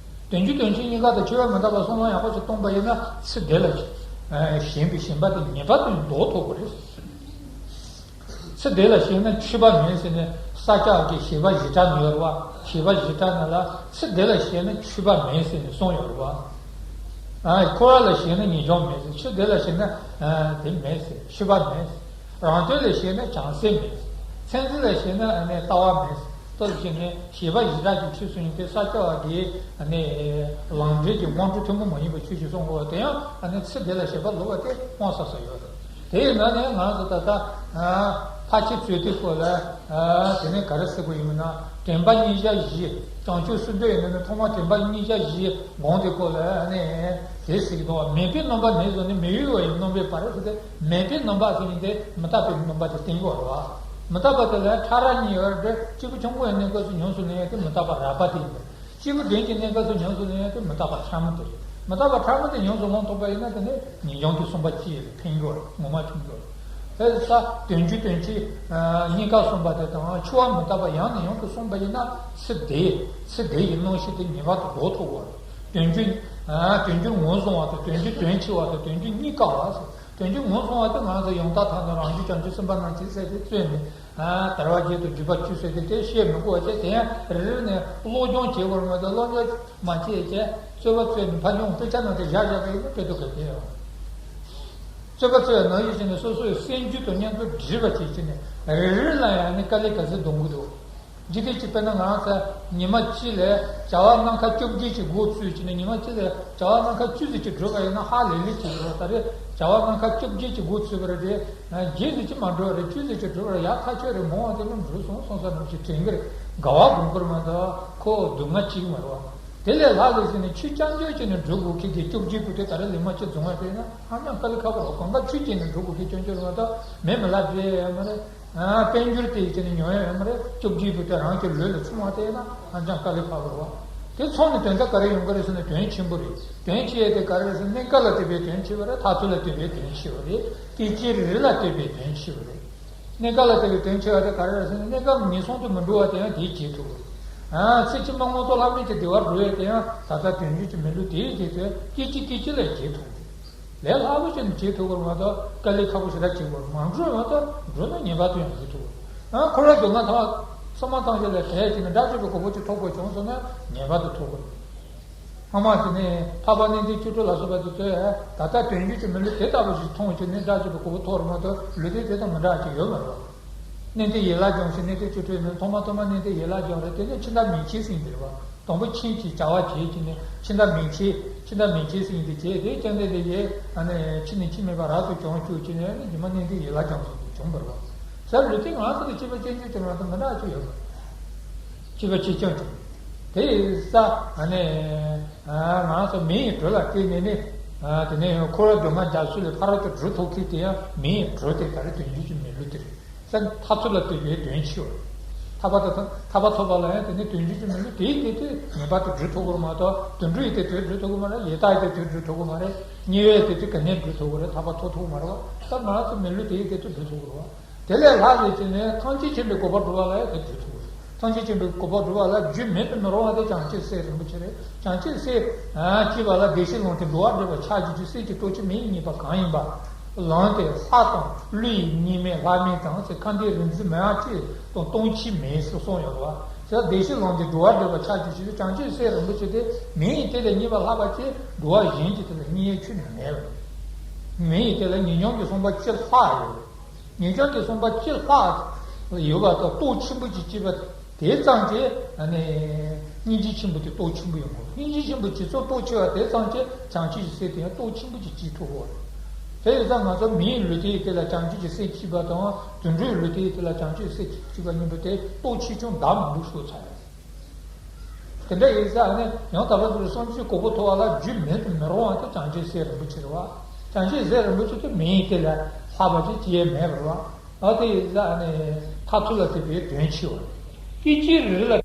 རེད། དོན་བཅུ་དོན་གཅིག་གཉིས་ཀ་དེ་འཆི་བ་མི་རྟག་པ་བསམ་བློ་ཡག་པོ་ཞིག་གཏོང་པ་ཡིན་ན། ཚིག་དེ་ལ་ཞེན་པའི་ཞེན་པ་དེ་ངེས་པར་དུ་ལྡོག་ཐུབ་དགོས་རེད། ཚེ་འདི་ལ་ཞེན་ན་འཆི་བ་མེད་ཟེར་ནས། ས་སྐྱ་བ་གི་བཞི་པ་བཞི་སྒྲ་ནས་ཡོད་རེད་པ། བཞི་པ་བཞི་སྒྲ་ནས་ལ་ཚེ་འདི་ལ་ཞེན་ན་འཆི་བ་མེད་ཟེར་ནས་གསུངས་ཡོད་རེད་པ། ཨ། འཁོར་བ་ལ་ཞེན་ན་ངེས་འབྱུང་མེད་ཟེར། ཚེ་འདི་ལ་ཞེན་ན་ཨ་དེ་མེད་ཟེར། འཆི་བ་མེད་ཟེར། རང་དོན་ལ་ཞེན་ན་བྱང་སེམས་མེད་ཟེར། མཚན་འཛིན་ལ་ཞེན་ན་ཨ་ནི་ལྟ་བ་མེད་ཟེར། ལྟོས་ཟེར་ནས་བཞི་པ་བཞི་སྒྲ་གི་ཆོས་སུ་ཡིན་ཏེ། ས་སྐྱ་བ་གི་ཨ་ནི་ལམ་འབྲས་ཀྱི་དབང་སྒྲུབ་ཐུན་མོང་མ་ཡིན་པའི་ཆོས་ཀྱི་གསུང་གོ། དེ་ཡང་ཨ་ནི་ཚེ་འདི་ལ་ཞེན་པ་ལོག་པ་དེ་དབང་ས་ས་ཡོད་རེད། དེ་ཡིན་ན་ནི་ང་ཚོ་ད་ལྟ་ཕར་ཕྱིན་རྩོད་དུས་སྐོར་ལ། དེ་ནས་ག་རེ་ཟེར་དགོས་ཡིན་ན། དྲན་པ་མཉམ་བཞག་བཞི། བྱང་ཆུབ་སེམས་དཔའ་ཡིན་ན་ནི་ཐོག་མར་དྲན་པ་མཉམ་བཞག་བཞི་སྒོམ་དུས་སྐོར་ལ་ནི་དེ་ཟེར་གྱི་འདུག་མེད་པའི་རྣམ་པ་ནི་བཟོ་ནས། མི་གཡོ་བ་ཡི་རྣམ་པའི་བར་ཟེར་ཏེ། མེད་པའི་རྣམ་པ་ཟེར་ནི་དེ་མི་རྟག་པའི་རྣམ་པ་དེ་བསྟན་གྱི་ཡོད་རེད་པ། མི་རྟག་པ་དེ་ལ་ཕྲ་རགས་གཉིས་ཡོད་རེད། སྐྱེས་བུ་ཆུང་ངུའི་གནས་སྐབས་སུ་ཉམས་སུ་ལེན་ཡག་དེ་མི་རྟག་པ་རགས་པ་དེ་ཡིན་པ། སྐྱེས་བུ་གདན་གྱི་གནས་སྐབས་སུ་ཉམས་སུ་ལེན་ཡག་དེ་མི་རྟག་པ་ཕྲ་མོ་དེ་རེད། མི་རྟག་པ་ཕྲ་མོ་དེ་ཉམས་སུ་ལེན་ཐུབ་པ་ཡིན་ན། དེ་ནི་ངེས་འབྱུང་གི་བསམ་པ་སྐྱེ་ཡས་ལ་ཕན་གྱི་ཡོད་རེད། ངོ་མ་ཕན་གྱི་ཡོད་རེད། དེ་ས་དོན་བཅུ་དོན་གཅིག་གཉིས་ཀ་གསུངས་པ་དེ་དང་། འཆི་བ་མི་རྟག་པ་ཡང་ནས་ཡང་དུ་གསུངས་པ་ཡིན་ན། ཚེ་འདི་ཚེ་འདི་ཡི་སྣང་ཤས་དེ་ངེས་པར་དུ་ལྡོག་ཐུབ་དགོས་རེད། དོན་བཅུ་དོན་བཅུ་ངོས་བཟུང་བ་དང་། དོན་བཅུ་དོན་ཕྱེ་བ་དང་། དོན་བཅུ་གཉིས་ཀ་བ་ཟེར། དོན་བཅུ་ངོས་བཟུང་བ་དེ་ང་ཚོ་ཡང་དག་ཐ་སྙད་རང་རྒྱུད་བྱང་ཆུབ་སེམས་དཔའ་རྣམས་ཀྱིས་ཟེར་ཏེ་རྩོད་ནས། ཨ། དལ་བ་བརྒྱད་དང་སྡིག་པ་བཅུ་ཟེར་ཏེ་དེ་བཤད་མི་དགོས་པ་བྱས། དེ་ཡང་རེ་རེ་ནས་སློབ་སྦྱོང་བྱེད་དགོས་རེད་མ་གཏོགས། སློབ་སྦྱོང་མ་བྱས་བྱས་རྩོད་པ་རྩོད་ནས་ཕར་ཡོང་དཔེ་ཆ་ནང་དེ་བཞག་བཞག་པ་ཡིན་ན་དཔེ་དེ་ག་གེ་ཡོང་། རྩོད་པ་རྩོད་པའི་ནང་བཞིན་བྱས་ནས་སོ་སོའི་སེམས་རྒྱུད་དང་མཉམ་དུ་སྒྲིལ་བ་བྱས་བྱས་ནས། རེ་རེ་ལ་ཡང་ནི་དཀའ་ལས་ག་ཚོད་གཏོང་གི་འདུག་འཇིག་རྟེན་གྱི་དཔེར་ན་ང་ཚོ་ཉི་མ་གཅིག་ལ་བྱ་བ་སྣ་ཁ་བཅོ་བརྒྱད་ཅིག་འགོ་ཚུགས་བྱས་ནས། ཉི་མ་གཅིག་ལ་བྱ་བ་སྣ་ཁ་བཅུ་ཙམ་ཅིག་སྒྲུབ་པ་ཡིན་ན་ཧ་ལས་ལས་བྱེད་ཀྱི་རེད། ད་རེས་བྱ་བ་སྣ་ཁ་བཅོ་བརྒྱད་ཅིག་འགོ་ཚུགས་པ་རེད་དེ། བརྒྱད་ཙམ་ཅིག་མ་འགྲོ་བ་རེད། བཅུ་ཙམ་ཅིག་འགྲོ་བ་རེད། ཡར་ཐག་ཆོད་རེད། མང་བ་དེ་ལ་འགྲོ་སོང་སོང་ས་རྣམས་ཤིག་དྲན་གི་རེད། དགའ་བ་སྒོམ་དགོས་རེད་མ་གཏོགས་ཁོ་སྡུག་བསྔལ་སྐྱེ་གི་མ་རེད་པ། དེ་ལས་ལྷག་ལས་ཟེར་ནས་ཆོས་རྐྱང་རྐྱང་བྱས་ནས་སྒྲུབ་དགོས་ཁེལ་གྱི་བཅོ་བརྒྱད་པོ་དེ་ད་རེས་ལས་མ་བྱེད་རྫོང་བ་དེ་ན་ཧ་ཅང་དཀའ་ལས་ཁག་པོ་རེད། གང་ག་ཆོས་བྱས་ནས་སྒྲུབ་དགོས་ཁེལ་རྐྱང་རྐྱང་རེད་མ་གཏོགས། མེད་མི་ལ་བྲེལ་ཡོད་མ་རེད། ཨ། དཔལ་འབྱོར་དེ་ཡིས་ནི་ཉོ་ཡ་ཡོད་མ་རེད། བཅོ་བརྒྱད་པོ་དེ་རང་གི་ལུས་ལ་ཚང་བ་དེ་ཡིན་ན་ཧ་ཅང་དཀའ་ལས་ཁག་པོ་རེད་པ། དེ་ཚང་ནས་དོན་དག་ག་རེ་ཡོང་གི་རེད་ཟེར་ན་དོན་ཆེན་པོ་རེད། དོན་ཆེ་ཡ་དེ་ག་རེ་རེད་ཟེར་ན་གནས་སྐབས་ལ་ལྟོས་པའི་དོན་ཆེ་བ་རེད། མཐར་ཐུག་ལ་ལྟོས་པའི་དོན་ཆེ་བ་རེད། སྐད་ཅིག་རེ་རེ་ལ་ལྟོས་པའི་དོན་ཆེ་བ་རེད། གནས་སྐབས་ལ་ལྟོས་པའི་དོན་ཆེ་བ་དེ་ག་རེ་རེད་ཟེར་ན་གནས་སྐབས་ངན་སོང་དུ་མི་འགྲོ་བ་དེ་ཡང་དེས་བྱེད་ཐུབ་པ་རེད། ཨ། ཚེ་ཕྱི་མ་མངོན་མཐོ་ལྷ་མིའི་གི་བདེ་བར་འགྲོ་ཡ་དེ་ཡང་ད་ལྟ་དོན་བཅུ་གྱི་མི་ལུས་དེས་བྱེད་ཐུབ། སྐད་ཅིག་སྐད་ཅིག་ལ་བྱེད་ཐུབ་པ་རེད། ལས་སླ་པོ་ཞིག་ནི་བྱེད་ཐུབ་ཀྱི་རེད་མ་གཏོགས། དཀའ་ལས་ཁག་པོ་ཞེ་དྲག་བྱེད་དགོས་རེད། མ་འགྲོ་བ་མ་གཏོགས་འགྲོ་ན་ངེས་པར་དུ་ཡང་འགྲོ་ཐུབ་ཀྱི་རེད། ཨ། འཁོར་བ་སྡུག་བསྔལ་ཐ་མ་ཚང་མ་ཐམས་ཅད་ལས་བྲལ་བྱས་ནས་དགྲ་བཅོམ་པའི་གོ་འཕང་ཅིག་ཐོབ་དགོས་བྱུང་སོང་ན་ངེས་པར་དུ་ཐོབ་ཀྱི་རེད། སྔ་མ་དེ་ནས་འཕགས་པ་གནས་བརྟན་བཅུ་དྲུག་ལ་སོགས་པ་དེ་ཚོས་ད་ལྟ་དོན་བཅུ་གྱི་མི་ལུས་དེ་ལྟ་བུ་ཞིག་མཐོང་བྱས་ནས་དགྲ་བཅོམ་པའི་གོ་འཕང་ཐོབ་རེད་མ་གཏོགས་ལུས་རྟེན་དེ་དང་མི་འདྲ་བ་ཅིག་ཡོད་མ་རེད་པ། གནས་བརྟན་ཡན་ལག་སྦྱོང་ཞེས་གནས་བརྟན་བཅུ་དྲུག་ནི་ཐོག་མ་ཐོག་མ་གནས་བརྟན་ཡན་ལག་སྦྱོང་རེད། དེ་ནས་ཕྱི་ཟླ་མེ་ཁྱེར་ཟེར་གྱི་རེད་པ། དང་པོ་ཁྱིམ་གྱི་བྱ་བ་བྱས་ཀྱི་ནས་ཕྱི་ཟླ་མེ་ཁྱེར། ཕྱི་ཟླ་མེ་ཁྱེར་ཟེར་གྱི་དེ་བྱས། དེ་ཅང་དེ་དེ་ཡས་ཨ་ནི་ཕྱི་ནས་ཕྱི་མེད་པ་རབ་ཏུ་བྱུང་བཅུག་ཅིག་ནས་ཨ་ནི་རྗེས་མ་གནས་བརྟན་ཡན་ལག་སྦྱོང་ཟེར་གྱི་བྱུང་བ་རེད་པ། ཟེར་ལུས་རྟེན་ང་ཚོ་དང་སྐྱེས་པ་སྐྱེ་འགྱུར་དེ་ང་ཚོ་མི་འདྲ་ཅིག་ཡོད་པ་རེད། སྐྱེས་པ་སྐྱེས་ཀྱང་ཅིག་དེ་ཡིན་ཙང་ཨ་ནི་ང་ཚོ་མེ་ཡི་དྲོད་ལ་བརྟེན་ནས་ནི། དེ་ནས་འཁོར་བའི་སྡུག་བསྔལ་རྒྱ་མཚོ་ལས་ཕ་རོལ་ཏུ་སྒྲོལ་ཐུབ་མཁན་དེ་ཡང་མེ་ཡི་དྲོད་དེ་ད་རེས་དོན་བཅུ་གྱི་མི་ལུས་དེ་རེད། ས་མཐར་ཐུག་ལ་ལྟོས་པའི་དོན་ཆེ་བ། ཐར་པ་དང་ཐར་པ་ཐོབ་པ་ལ་ཡང་དེ་ནི་དོན་བཅུ་གྱི་མི་ལུས་དེའི་དེ་དུས་ངེས་པར་དུ་སྒྲོལ་ཐུབ་ཀྱི་རེད་མ་གཏོགས། དུད་འགྲོ་ཡི་དེ་དུས་སྒྲོལ་ཐུབ་ཀྱི་མ་རེད། ཡི་དྭགས་ཡི་དེ་དུས་སྒྲོལ་ཐུབ་ཀྱི་མ་རེད། དམྱལ་བའི་དེ་དུས་ག་ནས་སྒྲོལ་ཐུབ་ཀྱི་རེད། ཐར་པ་ཐོབ་ཐུབ་ཀྱི་མ་རེད་པ། ད་ང་ཚོ་མི་ལུས་དེའི་དེ་དུས་སྒྲོལ་ཐུབ་ཀྱི་རེད་པ། དེ་ལས་ལྷག་ཟེར་གྱི་ནི་ཐམས་ཅད་མཁྱེན་པའི་གོ་འཕང་སྒྲུབ་པ་ལ་ཡང་དེ་སྒྲུབ་ཐུབ་ཀྱི་རེད། ཐམས་ཅད་མཁྱེན་པའི་གོ་འཕང་སྒྲུབ་པ་ལ་རྒྱུ་མེད་དུ་མི་རུང་བ་དེ་བྱང་ཆུབ་སེམས་རིན་པོ་ཆེ་རེད། བྱང་ཆུབ་སེམས་སྐྱེས་པ་ལ་བདེ་གཤེགས་ལུང་བསྟན་འགྲོ་བ་སྒྲོལ་བའི་ཕྱག་བགྱིས་ཏེ། སེམས་ཀྱི་སྟོབས་ཆེན་མི་ཡི་གཉིས་པ་གང་ཡིན་པ། ལམ་དེ་ལྷ་དང་ཀླུ་ཡི་གཉིས་མེད་ལྷ་མིན་དང་ཟེར། ཁམས་བདེ་རིག་འཛིན་མི་དབང་བཅས་དང་སྟོང་ཆེན་མེད་ཟེར་གསུངས་ཡོད་པ། ཟེར་བདེ་གཤེགས་ལམ་གྱི་འགྲོ་བ་སྒྲོལ་བ་ཕྱག་རྒྱ་ཆེ་ཞུ། བྱང་ཆུབ་སེམས་རིན་པོ་ཆེ་དེ་མིང་ཡི་དེ་ལས་རྙེད་པ་ལྷག་པ་ཅིག་འགྲོ་བ་གཞན་གྱི་དེ་ལ་རྙེད་ཡ་ཁྱོན་ནས་མེད་པ། མིང་ཡི་དེ་ལ་ཉིད་སྙོམས་ཀྱི་སོང་པ་ཅིག་ལྷག་ཡོད། ཉིད་སྙོམས་ཀྱི་སོང་པ་ཅིག་ལྷག་ཡོད་པ་དང་སྟོབས་ཆེན་པོ་ཅིག་སྐྱེས་པ་དེ་ཙམ་གྱིས་ཨ་ནི་སྙིང་རྗེ་ཆེན་པོ་དེ་སྟོབས་ཆེན་པོ་ཡོང་གི་རེད། སྙིང་རྗེ་ཆེན་པོ་ཇི་ཙམ་སྟོབས་ཆེ་བ་དེ་ཙམ་གྱིས་བྱང་ཆུབ་ཀྱི་སེམས་དེ་ཡང་སྟོབས་ཆེན་པོ་ཅིག་སྐྱེས་ཐུབ་ཀྱི་རེད། དེ་ཡིན་ཙང་ང་ཚོ་མིའི་ལུས་རྟེན་དེ་ལ་བྱང་ཆུབ་ཀྱི་སེམས་སྐྱེས་པ་དང་དུད་འགྲོའི་ལུས་རྟེན་དེ་ལ་བྱང་ཆུབ་ཀྱི་སེམས་སྐྱེས་པ་གཉིས་པོ་དེ་སྟོབས་ཆེ་ཆུང་འདྲ་མི་འདུག་ཤོད་ཚར་ཡོད། དེ་འདྲ་ཡིན་ཙང་ནི་ཡང་དག་པར་རྫོགས་པའི་སངས་རྒྱས་ཀྱི་གོ་འཕང་ཐོབ་པ་ལ་རྒྱུ་མེད་དུ་མི་རུང་བ་དེ་བྱང་ཆུབ་སེམས་རིན་པོ་ཆེ་རེད་བ། བྱང་ཆུབ་སེམས་རིན་པོ་ཆེ་དེ་མིང་ཡི་དེ་ལ་ལྷག་པ་ཅིག་ཅི་ཡང་མེད་པ་རེད་བ། ཨ་དེ་ཡིན་ཙང་ནི་མཐར་ཐུག་ལ་དེ་བས་དོན་ཆེ་བ། སྐད་ཅིག་རེ་རེ་ལ་